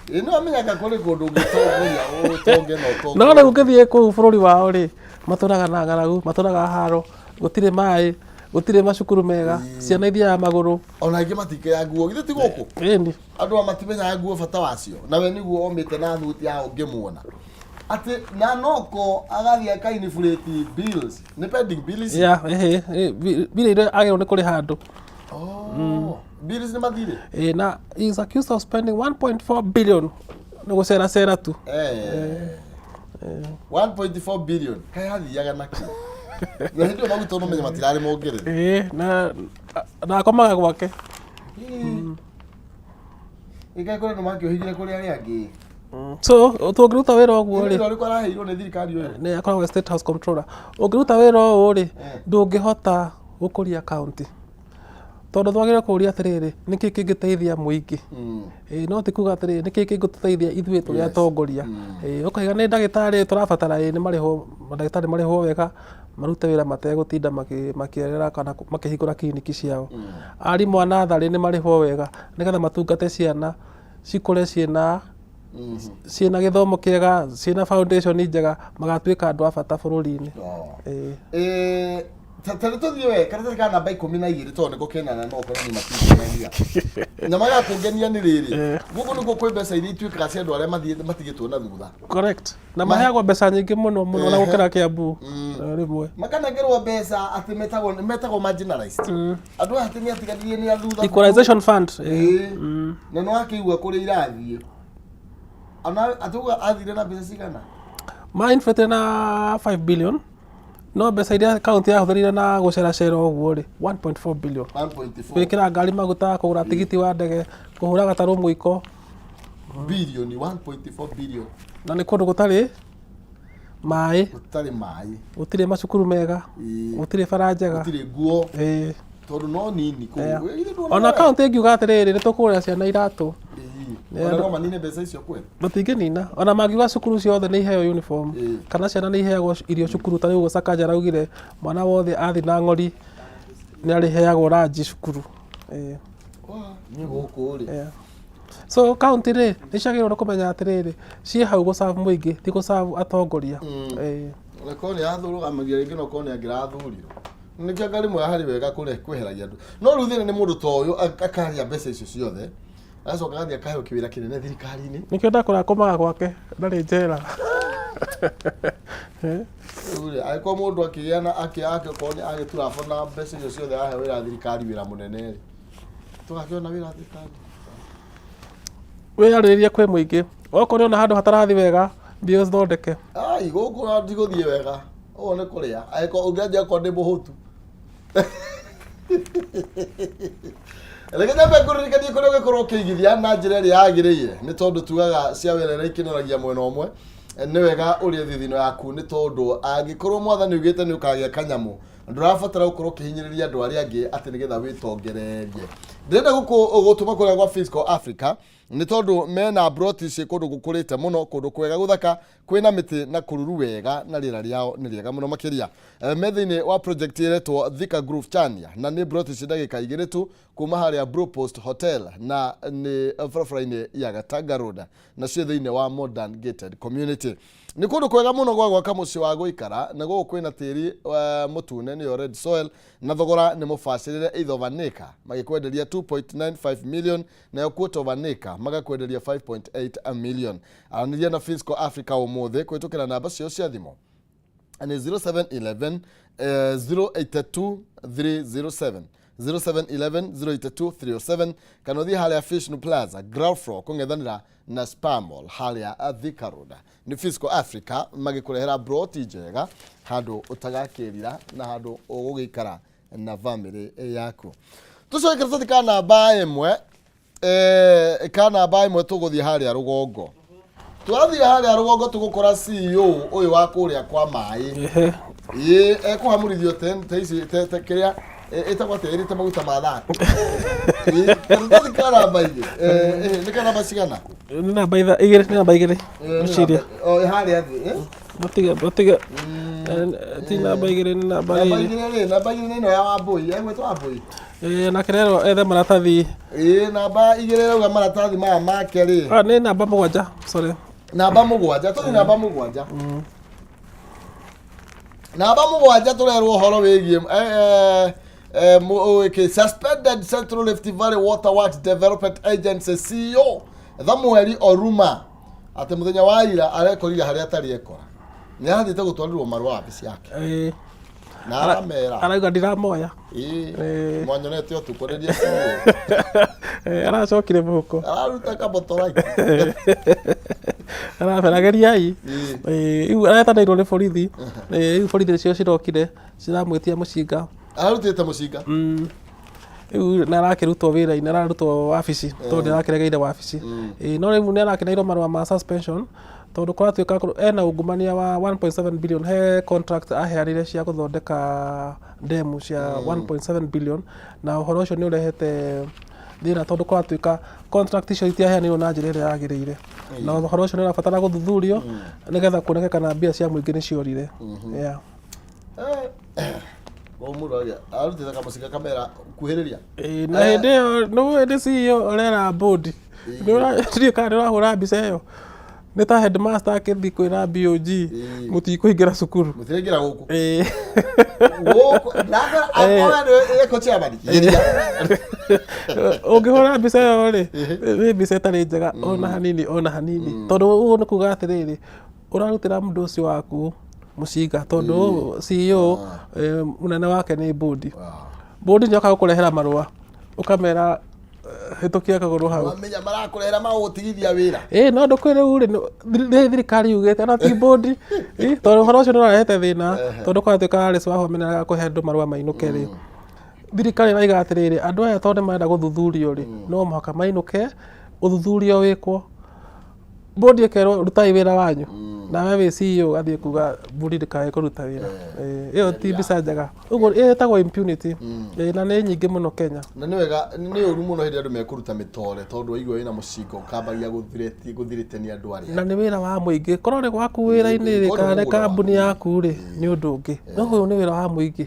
Ĩ nĩ wamenyaga kũrĩ kũndũ ũngĩtongoria ũtonge na ũtonge. No rĩu ũngĩthiĩ kũu bũrũri wao rĩ, matũraga na ng'aragu, matũraga haro, gũtirĩ maĩ, gũtirĩ macukuru mega, ciana ithiaga magũrũ. Ona aingĩ matikĩaga nguo, githĩ ti gũkũ? Ĩni. Andũ aya matimenyaga nguo bata wacio, na we nĩguo omĩte na thuti ya ũngĩmuona atĩ na noko agathiĩ akainflate bills, nĩ pending bills. Ya ĩhĩ, mbirũ iria agĩrĩirwo nĩ kũrĩha andũ. Oh, bills nĩ mathirĩ. Ĩĩ, na he is accused of spending 1.4 billion nĩ gũceracera tu. 1.4 billion, kaĩ athiaga nakĩ na hĩndĩ ĩyo maguta ũmenya matirarĩ mongerere? Ĩĩ, na akomaga gwake. Ĩkaĩ kũrĩ andũ makĩũhigire kũrĩ arĩa angĩ. So tũngĩruta wĩra ũguo rĩ, Wĩra ũrĩkũ araheirwo nĩ thirikari ũyũ? Nĩ akoragwo State House Comptroller. Ũngĩruta wĩra ũũ rĩ, ndũngĩhota gũkũria kaunti, tondũ twagĩrĩirwo kũũria atĩrĩrĩ, nĩkĩ kĩngĩteithia mũingĩ? Ĩĩ, no ti kuga atĩrĩrĩ, nĩkĩ kĩngĩtũteithia ithuĩ tũrĩ atongoria? Ĩĩ, ũkaiga nĩ ndagĩtarĩ tũrabatara, ĩĩ nĩ marĩhwo, mandagĩtarĩ marĩhwo wega, marute wĩra mategũtinda makĩerera kana makĩhingũra kiriniki ciao. Arimũ a natharĩ nĩ marĩhwo wega nĩgetha matungate ciana cikũre ciĩna gĩthomo kĩega, ciĩna foundation njega, magatuĩka andũ a bata bũrũri-inĩ. Ĩĩ. Ta rĩ tũthiĩ we karatathi ka namba 12, tondũ nĩko kena na no ũkorwo nĩ matingenia na magakũngenia nĩ rĩrĩ, gũkũ nĩkuo kwĩ mbeca iria ituĩkaga cia andũ arĩa mathiĩte matigĩtwo na thutha. Correct, na maheagwo mbeca nyingĩ mũno mũno na gũkĩra Kiambu rĩmwe. Makanengerwo mbeca atĩ metagwo marginalized, andũ aya atĩ nĩ atiganĩrie, nĩ a thutha. Equalization fund. Ĩĩ. Na nĩ wakĩigua kũrĩa irathiĩ, ona atauga athire na mbeca cigana? Ma inflated na 5 billion, no mbeca iria kaunti yahũthĩrire na gũceracera ũguo rĩ, 1.4 billion. 1.4. Gwĩkĩra ngari maguta, kũgũra tigiti wa ndege, kũhũra gatarũ mũiko. Bilioni 1.4 billion. Na nĩ kũndũ gũtarĩ maĩ. Gũtarĩ maĩ. Gũtirĩ macukuru mega, gũtirĩ bara njega. Gũtirĩ nguo. Tondũ no nini kũu. Githĩ ndũona Ona we? kaunti ĩngiuga atĩrĩrĩ, nĩ tũkũgũrĩra ciana iratũ. Ona no manine mbeca icio kweli. Matingĩnina. Ona mangiuga cukuru ciothe nĩ iheo uniform, kana ciana nĩ iheagwo irio cukuru, ta rĩu ũguo Sakaja araugire mwana wothe athi na ng'ori nĩ arĩheagwo ranji cukuru. Ĩĩ. Nĩ gũkũ rĩ. Yeah. So county rĩ nĩ ciagĩrĩirwo nĩ kũmenya atĩrĩrĩ, ciĩ hau gũcabu mũingĩ, ti gũcabu atongoria. Ĩĩ. Onakorwo nĩ athurũgamagia rĩngĩ, no korwo nĩ angĩrathurirwo. Nĩkĩo anga rĩmwe harĩ wega kũre kweheragia andũ. No rĩu thĩna nĩ mũndũ ta ũyũ akarĩa mbeca icio ciothe, agacoka agathiĩ akaheo kĩwĩra kĩnene thirikari-inĩ. Nĩkĩo ndakũra kũmaga gwake ndarĩ njera. Rĩu rĩ, angĩkorwo mũndũ akĩgĩa na akĩkorwo nĩ agĩturabwo na mbeca icio ciothe aheo wĩra thirikari, wĩra mũnene rĩ, tũgakĩona wĩra thirikari. Wĩyarĩrĩrie kwĩ mũingĩ, okorwo nĩ ona handũ hatarathi wega, thiĩ ũthondeke. Ai, gũkũ ndigũthiĩ wega, ũguo nĩ kũrĩa. Angĩkorwo ũngĩanjia okorwo nĩ mũhũtu. Reke nyambe ngũririkanie kũrĩa ũngĩkorwo ũkĩigithia na njĩra ĩrĩa yagĩrĩire, nĩ tondũ tugaga cia wĩra ĩrĩa ikĩnoragia mwena ũmwe. Nĩ wega ũrĩe thithino yaku, nĩ tondũ angĩkorwo mwathani augĩte nĩ ũkagĩa kanyamũ, ndũrabatara gũkorwo ũkĩhinyĩrĩria andũ arĩa angĩ atĩ nĩgetha wĩtongererie. Ndĩrenda gũtũma kũrĩa gwa Fiscal Africa, nĩ tondũ mena broti ciĩ kũndũ gũkũrĩte mũno, kũndũ kwega gũthaka, kwĩna mĩtĩ na kũruru wega, na rĩera rĩao nĩ rĩega mũno makĩria. Me thĩinĩ wa project ĩretwo Thika Groove Chania, na nĩ broti cia ndagĩka 2 tu kuma harĩa Blue Post Hotel, na nĩ barabara-inĩ ya Gatanga Road, na ciĩ thĩinĩ wa Modern Gated Community. Nĩ kũndũ kwega mũno gwa gwaka mũciĩ wa gũikara, na gũkũ kwĩna tĩri mũtune, nĩyo red soil, na thogora nĩ mũbacĩrĩre. Either of an acre magĩkwenderia 2.95 million, nayo quarter of an acre magakwenderia 5.8 million. Aranĩria na Fiscal Africa ũmũthĩ kũhĩtũkĩra namba ciao cia thimũ nĩ 0711 082 307, 0711 082 307, kana ũthiĩ harĩa Fishnu Plaza, ground floor, kũng'ethanĩra na Spar Mall harĩa Thika Road. Nĩ Fiscal Africa magĩkũrehera broti njega, handũ ũtagakĩrira na handũ ũgũgĩikara na bamĩrĩ yaku. Tũcoke karatathi ka namba 1, ka namba 1, tũgũthiĩ harĩa rũgongo. Twathiĩ harĩa rũgongo tũgũkora CEO ũyũ wa kũrĩa kwa maĩ. Ĩĩ, ekũhamũrithio te ici te kĩrĩa ĩtagwo atĩa, ĩrĩte maguta ma thati. Karatathi ka namba 2, nĩ ka namba cigana? Nĩ namba 2, nĩ namba 2. Ngwĩciria. O harĩa thĩ, eh? Matige matige. Ti namba 2, nĩ namba Namba 2. 2 rĩ, namba 2 nĩ ĩno ya Wambũi, egwĩtwo Wambũi. Ĩĩ, nake rero ethe maratathi. Ĩĩ, namba 2 rauga maratathi maya make rĩ. Ah, nĩ namba 7, sorry. Namba 7, tũthiĩ namba 7. Namba 7 tũrerwo ũhoro wĩgiĩ suspended Central Rift Valley Water Works Development Agency CEO Samuel Oruma, atĩ mũthenya wa ira arekorire harĩa atarĩ ekora, nĩ arathiĩte gũtwarĩrwo marũa wabici yake na aramera Arauga ndiramoya. Ĩĩ, mwanyonete ũtukũ rĩrĩa CEO Aracokire mũhuko. Araruta kamotoraki. Arabera geriai. Rĩu aretanĩirwo nĩ borithi. Rĩu borithi nĩcio cirokire ciramwĩtia mũcinga. Ararutĩte mũcinga. Rĩu nĩ arakĩrutwo wĩra-inĩ, ararutwo wabici tondũ nĩ arakĩregeire wabici. Ĩĩ, no rĩu nĩ arakĩneirwo marũa ma suspension tondũ kũratuĩka ena ungumania wa 1.7 billion. He contract aheanire cia gũthondeka ndemu cia 1.7 billion, na ũhoro ũcio nĩ ũrehete thĩna tondũ kũratuĩka contract icio itiaheanirwo na njĩra ĩrĩa yagĩrĩire, na ũhoro ũcio nĩ ũrabatara gũthuthurio nĩgetha kuoneke kana mbia cia mũingĩ nĩ ciorire. Yeah. O mũndũ arutĩte kamũcinga kamera kuhĩrĩria. Ĩĩ, na hĩndĩ ĩyo nĩ hĩndĩ CEO ũrera board, ndiũĩ kana nĩ ũrahũra mbica ĩyo, nĩ ta headmaster akĩthiĩ kwĩra BOG mũtikũingĩra cukuru. Mũtiraingĩra gũkũ. Ĩĩ. Gũkũ ndakora akorwo nĩ eko chairman geria. Ũngĩhũra mbica ĩyo rĩ, nĩ mbica ĩtarĩ njega ona hanini, ona hanini, tondũ ũguo nĩ kuga atĩrĩrĩ, ũrarutĩra mũndũ ũcio waku mũcinga, tondũ CEO mũnene wake nĩ board. Board nĩ yoka gũkũrehera marũa, ũkamera hĩtũkia kagũrũ hau. Wamenya marakũrehera magũgũtigithia wĩra. Ĩĩ, no ndũkwĩ rĩu rĩ, nĩ thirikari yugĩte ona ti board. Ĩ, tondũ ũhoro ũcio nĩ ũrarehete thĩna, tondũ kwaratuĩka Alice Wahome nĩ arega kũhe andũ marũa mainũke rĩ, thirikari ĩraiga atĩrĩrĩ, andũ aya tondũ nĩ marenda gũthuthurio rĩ, no mũhaka mainũke, ũthuthuria wĩkwo. Board ĩkerwo rutai wĩra wanyu, nawe wĩ CEO ũgathiĩ kuga board ndĩkae kũruta wĩra. Ĩyo ti mbica njega. Ũguo ĩyo ĩtagwo impunity. Na nĩ nyingĩ mũno Kenya. Na nĩ wega, nĩ ũru mũno hĩndĩ andũ mekũruta mĩtore, tondũ waigua wĩna mũcinga ũkambagia gũthirĩtenia andũ arĩa Na nĩ wĩra wa mũingĩ. Korwo nĩ gwaku wĩra-inĩ rĩ, Korwo kana nĩ nĩ mũgũnda kambuni waku. yaku rĩ, nĩ ũndũ ũngĩ, no ũyũ nĩ wĩra wa mũingĩ.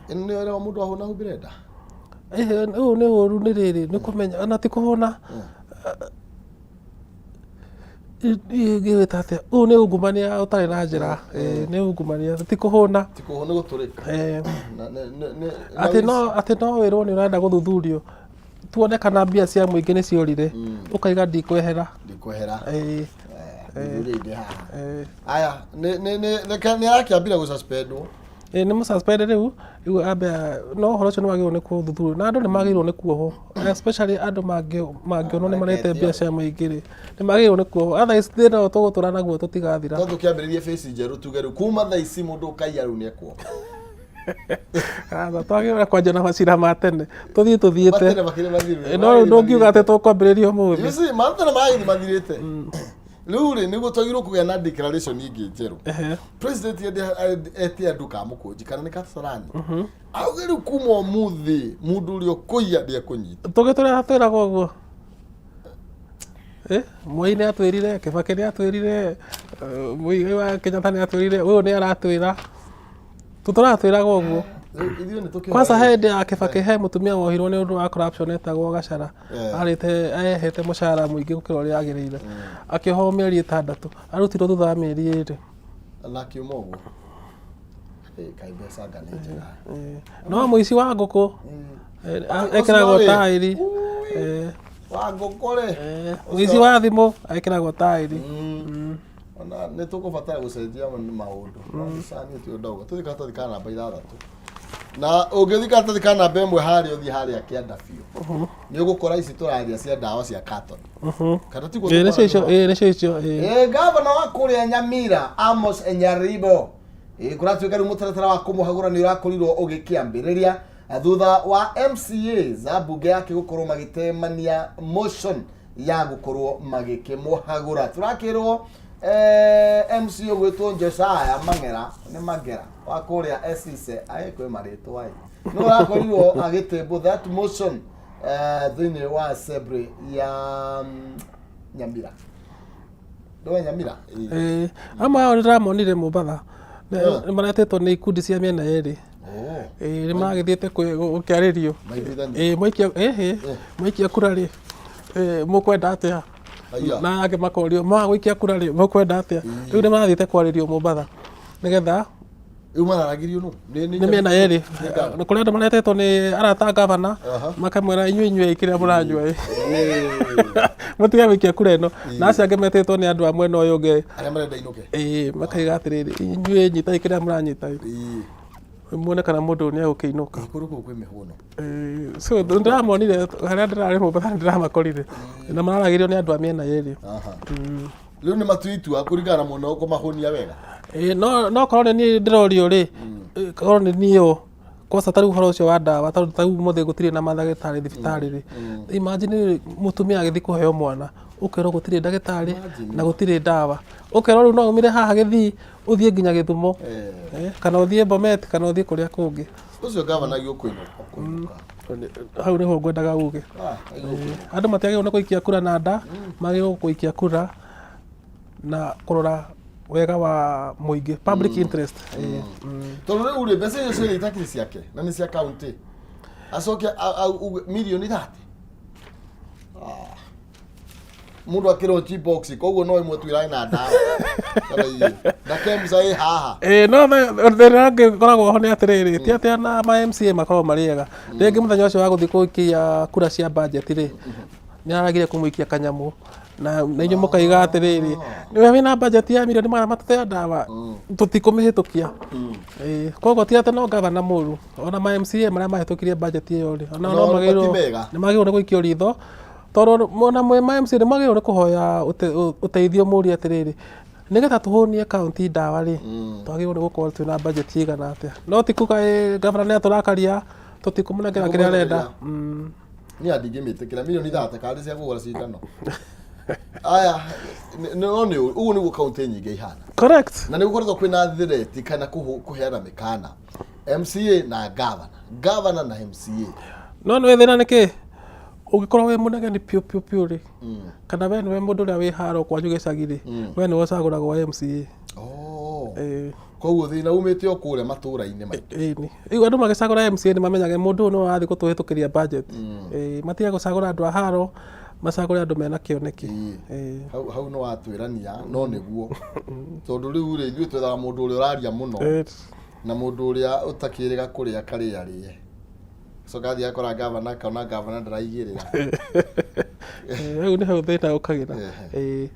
Ĩno nĩ wĩra wa mũndũ ahũna humbĩre nda. Ũyũ nĩ ũru nĩ rĩrĩ nĩ kũmenya ona ti kũhũna ingĩwĩta atĩa ũyũ nĩ ungumania ũtarĩ na njĩra. Nĩ ungumania ti kũhũna. Ti kũhũna, nĩ gũtũrĩka. Na Atĩ no atĩ no wĩrwo nĩ ũrenda gũthuthurio tuone kana mbia cia mũingĩ nĩ ciorire, ũkaiga ndikwehera. Ndikwehera. Thuthuria inde haha. Aya, nĩ reke nĩ arakĩambire gũsuspendwo. Ĩĩ, nĩ mũsuspend rĩu ambe no ũhoro ũcio nĩ wagĩrĩirwo nĩ kũthuthurio na andũ nĩ magĩrĩirwo nĩ kuohwo, especially andũ mangĩonwo nĩ marĩte mbia cia mũingĩ rĩ, nĩ magĩrĩirwo nĩ kuohwo, otherwise thĩna ũyũ tũgũtũra naguo tũtigathira. No tũkĩambĩrĩrie phase njerũ, tuge rĩu kuma thaa ici mũndũ ũkaiya rĩu nĩ ekuohwo. Aca, twagĩrĩirwo kwanjia na macira ma tene tũthiĩ tũthiĩte. Matene makĩrĩ mathiru. No rĩu ndũngiuga atĩ tũkwambĩrĩria ũmũthĩ. You see, matene maragĩthiĩ mathirĩte. Rĩu rĩ, nĩguo twagĩrĩirwo kũgĩa na declaration ĩngĩ njerũ. President ete andũ ka mũkũnji kana nĩ Kasarani, auge rĩu kuma ũmũthĩ mũndũ ũrĩa ũkũiya ndĩekũnyita. Tũgĩtũrĩa twĩragwo ũguo. Moi nĩ atwĩrire, Kibaki nĩ atwĩrire, Muigai wa Kenyatta nĩ atwĩrire, ũyũ nĩ aratwĩra. Tũtũraga twĩragwo ũguo. Rĩu ithuĩ nĩ tũkĩhoya. Kwanza he hĩndĩ ya Kibaki he mũtumia wohirwo nĩ ũndũ wa corruption etagwo Gachara. Arĩte ehete mũcara mũingĩ gũkĩra ũrĩa agĩrĩire. Akĩohwo mĩeri 6. Arutirwo thutha wa mĩeri 2. Na akiuma ũguo. Kaĩ mbeca anga nĩ njega. No mũici wa ngũkũ ekĩragwo Ũcio rĩ, taĩri. Wa ngũkũ rĩ. Mũici wa thimũ ekĩragwo taĩri. Ona nĩ tũkũbatara gũcenjia maũndũ. Cani ũtio ndauga. Tũthiĩ karatathi ka namba 6. Na ũngĩthiĩ karatathi ka namba 1 harĩa ũthiĩ harĩa kĩanda biũ. Nĩ ũgũkora ici tũraria cia ndawa cia carton. Kana tiguo? Ĩĩ, nĩcio icio, ĩĩ, nĩcio icio, ĩĩ. Gavana wa kũrĩa Nyamira Amos Nyaribo, kũratuĩka rĩu mũtaratara wa kũmũhagũra nĩ ũrakorirwo ũgĩkĩambĩrĩria thutha wa MCAs a mbunge yake gũkorwo magĩtemania motion ya gũkorwo magĩkĩmũhagũra. Tũrakĩrwo MCA ũgwĩtwo Josiah Mang'era, nĩ Mang'era wa kũrĩa Esise, aĩ kwĩ marĩtwa ĩ, nĩ ũrakorirwo agĩtable that motion thĩinĩ wa assembly ya Nyamira. Ndũĩ Nyamira? Ĩĩ. Ĩĩ, amwe ao nĩndĩramonire Mombatha. Nĩ maretĩtwo nĩ ikundi cia mĩena yerĩ. Ĩĩ, nĩ maragĩthiĩte gũkĩarĩrio. Maiguithanie. Ĩĩ, mwaikia ĩhĩ mwaikia kura rĩ, mũkwenda atĩa? Aya. Na angĩ makorio maga gũikia kura rĩ, mũkwenda atĩa? Rĩu nĩ marathiĩte kwarĩrio Mombatha nĩgetha Rĩu mararagĩrio nũ? Nĩ mĩena yerĩ. Nĩ Kũrĩ andũ maretetwo nĩ arata a gavana, makamwĩra inyuĩ kĩrĩa mũranyua ĩ, mũtige gũikia kura ĩno, na acio angĩ metĩtwo nĩ andũ a mwena ũyũ ũngĩ. Arĩa marenda inũke. Ĩĩ, makaiga atĩrĩrĩ, inyuĩ nyitai kĩrĩa mũranyita ĩ, muone kana mũndũ ũyũ nĩ egũkĩinũka. Kũrĩ kũu kwĩ mĩhũno. Ĩĩ, so ndĩramonire harĩa ndĩrarĩ Mombatha, ndĩramakorire na mararagĩrio nĩ andũ a mĩena yerĩ. Rĩu nĩ matua itua kũringana na mwena ũkũmahũnia wega. Ĩĩ, no korwo nĩ niĩ ndĩrorio rĩ, korwo nĩ niĩ ũ kwanza ta rĩu ũhoro ũcio wa ndawa, tondũ ta rĩu ũmũthĩ gũtirĩ na mandagĩtarĩ thibitarĩ rĩ, imagine mũtumia agĩthiĩ kũheo mwana, ũkerwo gũtirĩ ndagĩtarĩ na gũtirĩ ndawa, ũkerwo rĩu no umire haha Gĩthii ũthiĩ nginya Gĩthumo, kana ũthiĩ Bomet kana ũthiĩ kũrĩa kũngĩ. Ũcio gavana ũkũinũka ũkũinũka. Hau nĩho ngwendaga uge. Ah, agĩũkũinũka. Andũ matiagĩrĩirwo nĩ gũikia kura na nda, magĩrĩirwo gũikia kura na kũrora wega wa mũingĩ, public interest. Ĩĩ. Tondũ rĩu rĩ, mbeca icio ciothe itakĩrĩ ciake na nĩ cia kaunti, acoke mirioni 30 mũndũ akĩrwo box, koguo no ĩmwe tu ĩrarĩ na ndawa kana igĩrĩ na Kemsa ĩ haha. Ĩĩ, no thĩna ũngĩ ũkoragwo ho nĩ atĩrĩrĩ, ti atĩ ona ma MCA makoragwo marĩ ega. Rĩngĩ mũthenya ũcio wa gũthiĩ gũikia kura cia budget rĩ, nĩ aragire kũmũikia kanyamũ na inyuĩ mũkaiga atĩrĩrĩ, we wĩna budget ya mirioni 300 ya ndawa, tũtikũmĩhĩtũkia. Ĩĩ, koguo ti atĩ no gavana mũru, ona ma MCA marĩa mahĩtũkirie budget ĩyo rĩ, ona No, no magĩrĩirwo ti mega. nĩ magĩrĩirwo nĩ gũikio ritho, tondũ ona mwĩ ma MCA nĩ magĩrĩirwo nĩ kũhoya ũteithio, mũrie atĩrĩrĩ, nĩgetha tũhũnie kaunti ndawa rĩ, twagĩrĩirwo nĩ gũkorwo twĩna budget ĩigana atĩa, no ti kuga ĩ gavana nĩ atũrakaria, tũtikũmũnengera kĩrĩa arenda. Niĩ ndingĩmĩtĩkĩra mirioni 30 karĩ cia kũgũra cindano aya. No nĩ ũguo nĩguo kaunti nyingĩ ihana. Correct. Na nĩ gũkoretwo kwĩna threat kana kũheana mĩkana MCA na gavana, gavana na MCA. No nĩ thĩna nĩ kĩ ũngĩkorwo wĩ mũnegeni piũ piũ piũ rĩ, kana we nĩwe mũndũ ũrĩa wĩ haro kwanyu gĩcagi rĩ, we nĩwe ũcagũragwo MCA. Oh. Koguo thĩna umĩte o kũrĩa matũra-inĩ maitũ. Ĩni rĩu andũ magĩcagũra MCA nĩ mamenyage mũndũ ũyũ nĩwe wathiĩ gũtũhĩtũkĩria budget. Matige gũcagũra andũ a haro, macagũre andũ mena kĩoneki. Hau hau nĩ watwĩrania no nĩguo, tondũ rĩu rĩ, ithuĩ twethaga mũndũ ũrĩa ũraria mũno na mũndũ ũrĩa ũtakĩrĩga kũrĩa karĩa rĩe, coka athiĩ akora gavana, akona gavana ndaraigĩrĩra. Rĩu nĩ hau thĩna ũkagĩra.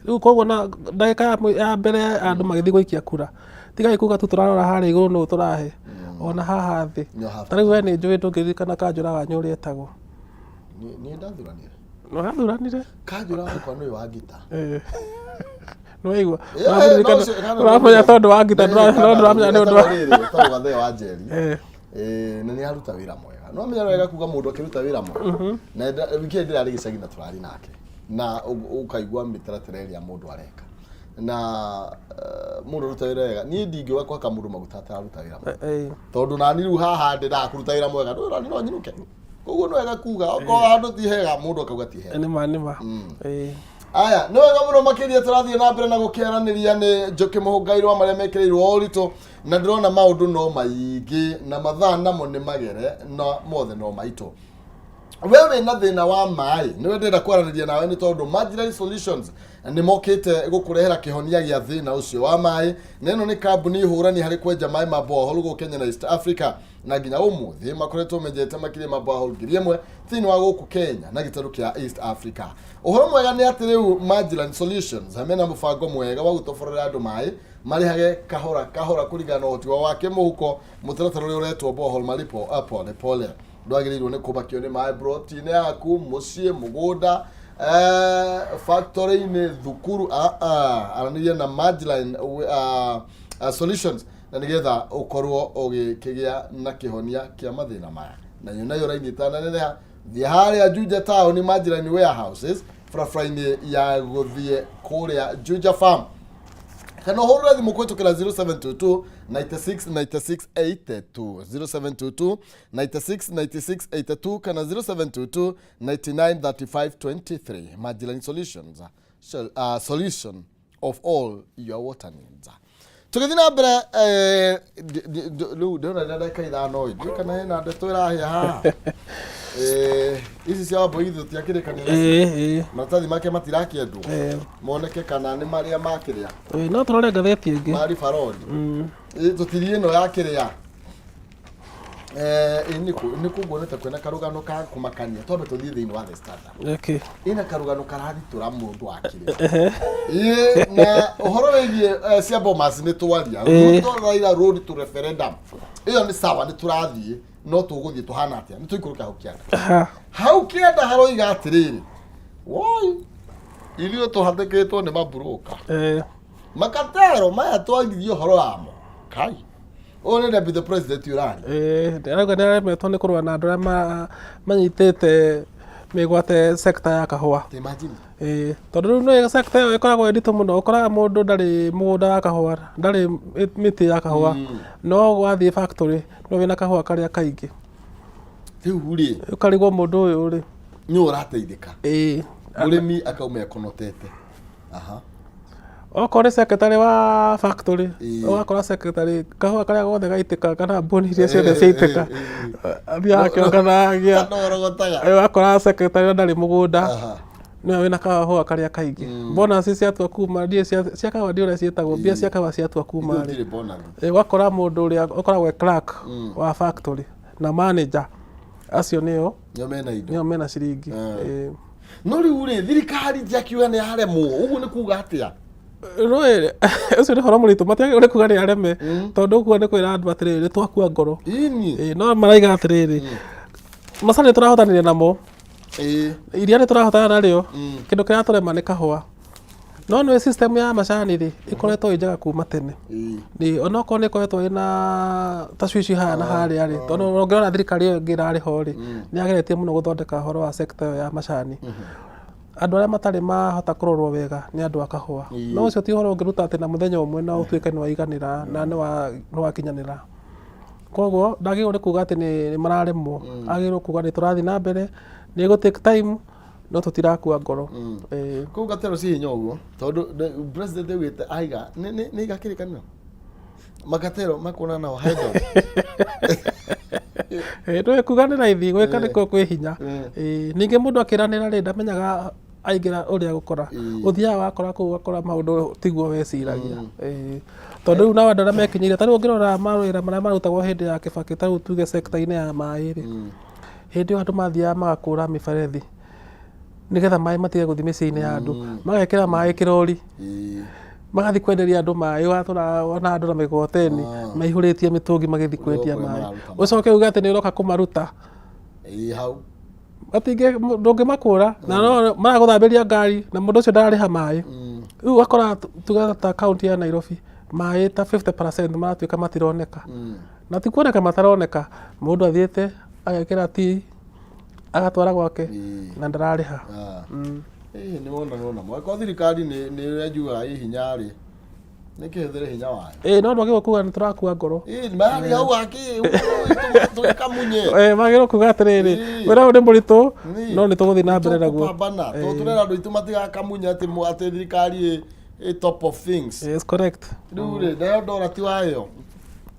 Rĩu koguo na ndagĩka ya mbere andũ magĩthiĩ gũikia kura, tigai kuga tu tũrarora harĩa igũrũ nũ tũrahe, ona haha thĩ. Nĩ ha Ta rĩu we nĩ njũĩ ndũngĩririkana kanjũra wanyu ũrĩa etagwo. Niĩ ndathuranire? Nĩwathuranire. Kanjũra wakwa nĩwe wa ngita. Nĩwaigua? Ũramenya tondũ wa ngita, no ndũramenya nĩ ũndũ wa Etagwo Gathee wa Njeri. Na nĩ aruta wĩra mwega, no menya wega kuga mũndũ akĩruta wĩra mwega, na wiki ĩyo ndĩrarĩ gĩcagi na tũrarĩ nake na ũkaigua mĩtaratara ĩrĩa mũndũ areka na mũndũ aruta wĩra wega. Niĩ ndingĩũka kũhaka mũndũ maguta atararuta wĩra mwega, tondũ nani rĩu haha ndĩ ndakũruta wĩra mwega ndũĩ no nyinũke. Koguo nĩ wega kuga okorwo handũ ti hega, mũndũ akauga ti hega. Nĩma nĩma. Aya, nĩ wega mũno makĩria. Tũrathiĩ na mbere na gũkĩaranĩria nĩ Njũkĩ Mũhũngairwo marĩa mekĩrĩirwo ũritũ, na ndĩrona maũndũ no maingĩ na mathaa namo nĩ magere na mothe no maitũ. We wĩna thĩna wa maĩ, nĩwe ndĩrenda kwaranĩria nawe, nĩ tondũ Majirai Solutions nĩ mokĩte gũkũrehera kĩhonia gĩa thĩna ũcio wa maĩ, na ĩno nĩ kambuni hũrani harĩ kwenja maĩ ma borehole gũkũ Kenya na East Africa, na nginya ũmũthĩ makoretwo menjete makĩria ma borehole 1000 thĩinĩ wa gũkũ Kenya na gĩtarũ kĩa East Africa. Ũhoro mwega nĩ atĩ rĩu Majilan Solutions mena mũbango mwega wa gũtoborera andũ maĩ marĩhage kahora kahora kũringana na ũhoti wao wa kĩmũhuko, mũtaratara ũrĩa ũretwo borehole malipo pole pole. Ndwagĩrĩirwo nĩ kũmakio nĩ maĩ broti-inĩ yaku, mũciĩ, mũgũnda, factory-inĩ, thukuru. Aranĩria na Majilan Solutions na nĩgetha ũkorwo ũgĩkĩgĩa na kĩhonia kĩa mathĩna maya. Na nayo raini ĩtananeneha, thiĩ harĩa Juja town, Majilan Warehouses, barabara-inĩ ya gũthiĩ kũrĩa Juja Farm, kana ũhũrĩre thimũ kũhĩtũkĩra 0722 96 96 82, 0722 96 96 82 kana 0722 99 35 23. Majilan Solutions, solution of all your water needs. Tũgĩthiĩ na mbere, rĩu ndĩrona nĩ ndagĩka 5 ĩ, ndiũĩ kana hena ndeto ĩrahĩa haha. Ici cia Wambui tũtiakĩrĩkania nacio. Ĩĩ. Maratathi make matirakĩendwo moneke kana nĩ marĩa makĩrĩa. Ĩĩ, no tũrore ngathĩti ĩngĩ. Mari Farodi. Tũtirie ĩno ya kĩrĩa. Ĩ nĩkũ nguonete kwĩna karũgano ka kũmakania? Twambe tũthiĩ thĩinĩ wa The Standard. Ĩna karũgano kararitũra mũndũ akĩrĩa. Ĩ, na ũhoro wĩgiĩ cia Bomas nĩ twaria. Ruto Raila road to referendum, ĩyo nĩ sawa, nĩ tũrathiĩ, no tũgũthiĩ tũhana atĩa? Nĩ tũikũrũke hau kĩanda. Hau kĩanda haroiga atĩrĩrĩ, woi, ithuĩ tũhatĩkĩtwo nĩ maburũka, makatero maya twaririe ũhoro wamo. Kai, ũyũ nĩ deputy president ũraria. Arauga nĩ aremetwo nĩ kũrũa na andũ arĩa manyitĩte mĩgwate sector ya kahũa. Imagine. Tondũ rĩu nĩ sector ĩyo ĩkoragwo ĩ nditũ mũno, ũkoraga mũndũ ndarĩ mũgũnda wa kahũa, ndarĩ mĩtĩ ya kahũa, no wathiĩ factory no wĩna kahũa karĩa kaingĩ. Rĩu rĩ, ũkarigwo mũndũ ũyũ rĩ, nĩ ũrateithĩka, mũrĩmi akauma ekonotete. Aha. Okorwo nĩ secretary wa factory, ũgakora secretary kahũa karĩa gothe gaitĩka kana mbũni iria ciothe ciaitĩka, athiaga akĩonganagia. No ũrogotaga. Ũgakora secretary ndarĩ mũgũnda, nĩwe wĩna kahũa karĩa kaingĩ. Bonus ciatua kuma, ndiũĩ cia kahũa, ndiũĩ ũrĩa ciĩtagwo, mbia cia kahũa ciatua kuma Ithuĩ rĩ, tũtirĩ bonus. Ũgakora mũndũ ũrĩa ũkoragwo e clerk wa factory na manager acio nĩo nĩo mena indo, nĩo mena ciringi. No rĩu rĩ, thirikari ndiakiuga nĩ yaremwo, ũguo nĩ kuga atĩa? Rũĩ ũcio nĩ ũhoro mũritũ, matiagĩrĩirwo nĩ kuga nĩ areme, tondũ ũguo nĩ kwĩra andũ atĩrĩrĩ, nĩ twakua ngoro. No maraiga atĩrĩrĩ, macani nĩ tũrahotanire namo, iria nĩ tũrahotana narĩo, kĩndũ kĩrĩa tũrema nĩ kahũa. No nĩ system ya macani rĩ, ĩkoretwo ĩ njega kuma tene. Nĩ onokorwo nĩ ĩkoretwo ĩna tacwici haha na harĩa rĩ, tondũ ũngĩrora thirikari ĩyo ĩngĩ ĩrarĩ ho rĩ, nĩ yageretie mũno gũthondeka ũhoro wa sector ĩyo ya macani. Andũ arĩa matarĩ mahota kũrorwo wega nĩ andũ a kahũa. No ũcio ti ũhoro ũngĩruta atĩ na mũthenya ũmwe na ũtuĩke nĩ waiganĩra na nĩ wakinyanĩra. Koguo ndagĩrĩirwo nĩ kuga atĩ nĩ mararemwo, agĩrĩirwo kuga nĩ tũrathiĩ na mbere, nĩ ĩgũ take time, no tũtirakua ngoro. Kũu gatero ci hinya ũguo, tondũ president augĩte aiga nĩ iga kĩrĩkanĩro. Makatero makuona nao head on. Ndũĩ kuga nĩ raithi, gwĩka nĩkuo kwĩ hinya. Ningĩ mũndũ akĩranĩra rĩ, ndamenyaga aingĩra ũrĩa gũkora. Ũthiaga wakora kũu ũgakora maũndũ tiguo weciragia. Tondũ rĩu nao andũ arĩa mekinyĩire, ta rĩu ũngĩrora mawĩra marĩa marutagwo hĩndĩ ya Kĩbakĩ, ta rĩu tuge sector-inĩ ya maĩ rĩ, hĩndĩ ĩyo andũ mathiaga magakũra mĩberethi nĩgetha maĩ matige gũthiĩ mĩciĩ-inĩ ya andũ, magekĩra maĩ kĩrori, magathiĩ kwenderia andũ maĩ, ũgatũra wona andũ na mĩgogoteni maihũrĩtie mĩtũngi magĩthiĩ kwendia kũrĩa maĩ, mararuta maĩ. Ũcoke uge atĩ nĩ ũroka kũmaruta. Ĩĩ, hau. Matingĩ, ndũngĩmakũra na no maragũthambĩria ngari na mũndũ ũcio ndararĩha maĩ. Rĩu ũgakora tuge ta kaunti ya Nairobi, maĩ ta 50% maratuĩka matironeka, na ti kuoneka mataroneka, mũndũ athiĩte agekĩra tii agatwara gwake na ndararĩha. Ĩĩ, nĩ wona nona mwako thirikari nĩ ĩrajuaga ĩ hinya rĩ, nĩ kĩhũthĩre hinya wayo. Ĩĩ, no ndwagĩrĩirwo kuga nĩ tũrakua ngoro. Ĩĩ, marĩ hau akĩ tũgĩkamunye. Magĩrĩirwo kuga atĩrĩrĩ, wĩra ũyũ nĩ mũritũ, no nĩ tũgũthiĩ na mbere naguo. Tũkũpambana tondũ tũrera andũ aitũ matigakamunye atĩ thirikari ĩ top of things. Yes, correct. Rĩu rĩ, nayo ndora ti wayo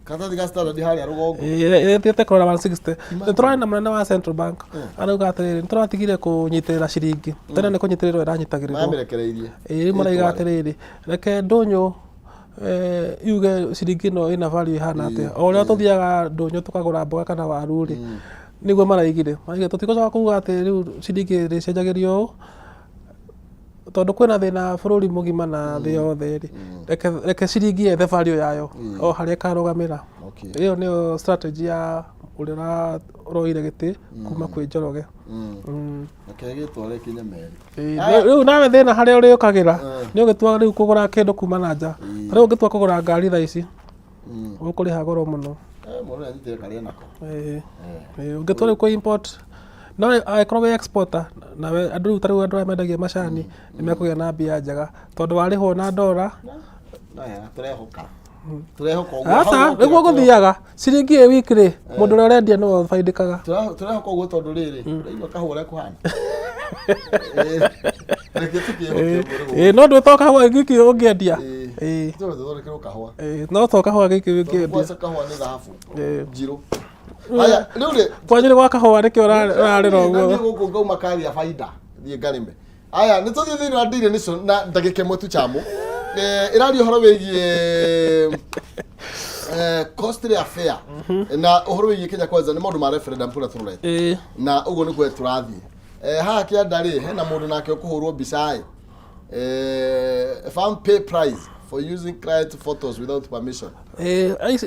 karatathi ga Standard harĩa rũgongo. Ĩthiĩte kũrora 160. Nĩ tũrarĩ na mũnene wa Central Bank arauga atĩrĩrĩ, nĩ tũratigire kũnyitĩrĩra ciringi, tene nĩ kũnyitĩrĩrwo ĩranyitagĩrĩrwo. Mamĩrekereirie. Ĩĩ, rĩu maraiga atĩrĩrĩ, reke ndũnyũ yuge ciringi ĩno ĩna value ĩhana atĩa. O ũrĩa tũthiaga ndũnyũ tũkagũra mboga kana waru rĩ, nĩguo maraigire, maraigire tũtigũcoka kuga atĩ rĩu ciringi ĩrĩcenjagĩrio ũũ, tondũ kwĩna thĩna bũrũri mũgima na thĩ yothe rĩ, reke ciringi yethe value yayo o harĩa ĩkarũgamĩra. Ĩyo nĩyo strategy ya ũrĩa ũroire gĩtĩ kuma kwĩ Njoroge. Reke gĩtware kinya meri. Rĩu nawe thĩna harĩa ũrĩũkagĩra nĩ ũgĩtua rĩu kũgũra kĩndũ kuma na nja. Ta rĩu ũngĩtua kũgũra ngari thaa ici, ũkũrĩha goro mũno. Mũndũ nĩanyitire karĩa nako. Ĩĩ, ũngĩtua rĩu kũ import, no angĩkorwo wĩ exporter nawe, andũ rĩu ta rĩu andũ arĩa mendagia macani nĩ mekũgĩa na mbia njega tondũ warĩhwo na ndora. No wega, tũrehoka tũrehoka ũguo. Aca. Hau Nĩguo gũthiaga ciringi ĩ wiki rĩ, mũndũ ũrĩa ũrendia nĩwe ũbaindĩkaga. Tũrehoka ũguo tondũ rĩrĩ ũraigua kahũa ũrĩa kũhana. Reke tũkĩhoke ũguo nĩguo. Ĩĩ, no ndwĩto kahũa giki ũngĩendia. Ĩĩ. Tũthondekerwo kahũa. Ĩĩ, no to kahũa giki ũngĩendia. Kwanza kahũa nĩ thahabu njirũ. Haya, rĩu rĩ, Kwanyu nĩ gwa kahũa nĩkĩo ũrarĩra na ũguo. niĩ gũkũ ngauma karia baida thiĩ ngarĩme. Aya, nĩ tũthiĩ thĩinĩ wa Daily Nation na ndagĩka ĩmwe tu chamu. Ĩraria ũhoro wĩgiĩ costly affair na ũhoro wĩgiĩ Kenya Kwanza, nĩ maũndũ ma referendum kũrĩa tũrorete na ũguo nĩkuo tũrathiĩ. Haha kĩanda rĩ, hena mũndũ nake ũkũhũrwo mbica ĩ, firm pay price for using client photos without permission.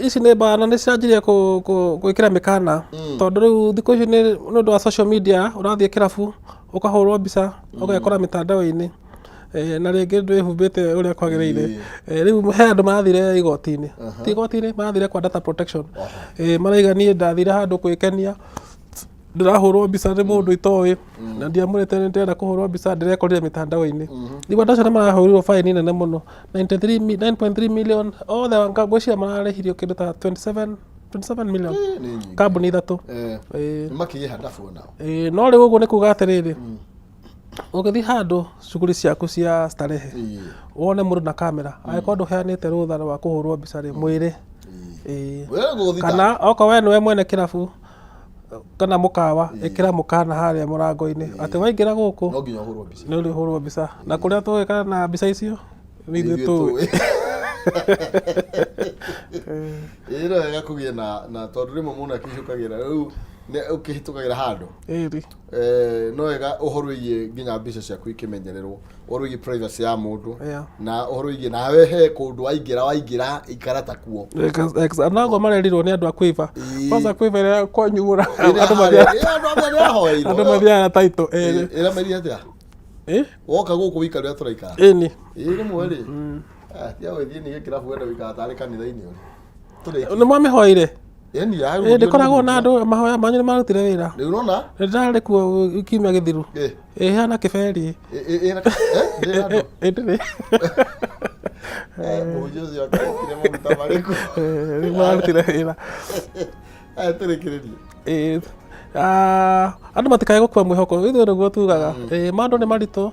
Ici nĩ mbara nĩ ciranjirie gwĩkĩra mĩkana, tondũ rĩu thikũ ici nĩ ũndũ wa social media, ũrathiĩ kĩrabu ũkahũrwo mbica ũgekora mĩtandao-inĩ, na rĩngĩ ndwĩhumbĩte ũrĩa kwagĩrĩire. Rĩu he andũ marathire igoti-inĩ, ti igoti-inĩ, marathire kwa data protection. Maraiga niĩ ndathire handũ gwĩkenia, ndĩrahũrwo mbica nĩ mũndũ itoĩ na ndiamũrĩte nĩ ndĩrenda kũhũrwo mbica, ndĩrekorire mĩtandao-inĩ. Rĩu andũ acio nĩ marahũrirwo baini nene mũno, 93 9.3 million othe, ngwĩciria mararĩhirio kĩndũ ta 27 million. Nĩ nyingĩ. Kambuni ithatũ. Nĩ makĩgĩe handabu nao. Ĩĩ, no rĩu ũguo nĩ kuga atĩrĩrĩ, ũgĩthiĩ handũ shughuli ciaku cia starehe, wone mũndũ na kamera, angĩkorwo ndũheanĩte rũtha rwa kũhũrwo mbica rĩ, mwĩre. Ĩĩ. Wewe gũgũthita. Kana okorwo we nĩwe mwene kĩrabu kana mũkawa, ĩkĩra mũkana harĩa mũrango-inĩ atĩ waingĩra gũkũ No nginya ũhũrwo mbica. Nĩ ũrĩhũrwo mbica, na kũrĩa tũgĩkana na mbica icio nĩ ithuĩ Ithuĩ tũĩ. tũĩ. Ĩĩ, no wega kũgĩe na tondũ rĩmwe mũndũ akĩhĩtũkagĩra rĩu nĩ ũkĩhĩtũkagĩra handũ. No wega ũhoro wĩgiĩ nginya mbica ciaku ikĩmenyererwo, ũhoro wĩgiĩ privacy ya mũndũ na ũhoro wĩgiĩ nawe he kũndũ waingĩra ikara ta kuo. Noguo marerirwo nĩ andũ a Quiver. Kwanza Quiver ĩrĩa kwanyu Ĩrĩa andũ harĩa- mathiaga ĩrĩa andũ amwe nĩahoeirwo. Andũ mathiaga na title. Ĩramerire atĩa? Woka gũkũ wĩikare ũrĩa tũraikara. Ĩni. Ĩĩ, rĩmwe rĩ, tiga gũgĩthiĩ ningĩ kĩrabu wende gũikara tarĩ kanitha-inĩ ũrĩ. Tũrĩkie. Nĩ mwamĩhoire? Ĩni, Ĩĩ, ndĩkoragwo na andũ mahoya manyu nĩ marutire wĩra. Rĩu ũrona? Nĩ ndĩrarĩ kuo kiumia gĩthiru. Ĩhana kĩberi. Ĩna andũ. Ĩ, ndĩrĩ. Mũhunjia ũcio akĩrutire maguta marĩkũ? Rĩu mararutire wĩra. Aya, tũrĩkĩrĩrie. Ĩĩ, andũ matikae gũkua mwĩhoko, ithuĩ nĩguo tugaga. Ĩĩ, maũndũ nĩ maritũ,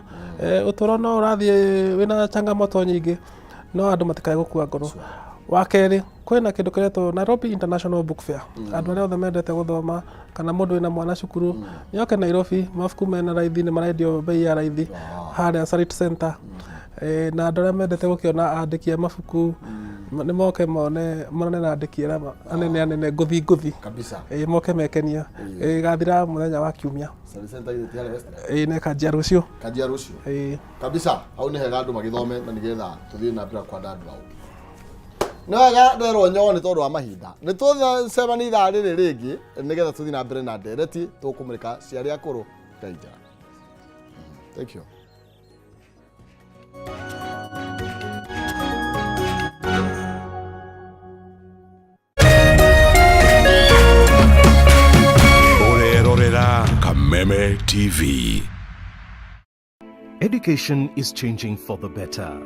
ũtũro no ũrathiĩ wĩna changamoto nyingĩ, no andũ matikae gũkua ngoro. Wa kerĩ, Kwĩna kĩndũ kĩretwo Nairobi International Book Fair. Andũ arĩa othe mendete gũthoma kana mũndũ wĩna mwana cukuru nĩoke Nairobi, mabuku mena raithi, nĩ marendio bei ya raithi harĩa Sarit Center. Na andũ arĩa mendete gũkĩona andĩki a mabuku nĩ moke mone monane na andĩki arĩa anene anene ngũthi ngũthi. Kabisa. Moke mekenia. Ĩgathira mũthenya wa kiumia. Sarit Center githĩ ti harĩa Westlands? Na ĩkanjia rũciũ. Kanjia rũciũ. Kabisa, hau nĩ hega andũ magĩthome na nĩgetha tũthiĩ na mbere kwandandũra ũngĩ. Nĩ wega nderwo nyo nĩ tondũ wa mahinda. Nĩ tũcemania ithaa rĩrĩ rĩngĩ nĩgetha tũthiĩ na mbere na ndereti tũkũmũrĩka cia arĩa akũrũ. Ngai njega. Thank you. Ũrerorera Kameme TV. Education is changing for the better.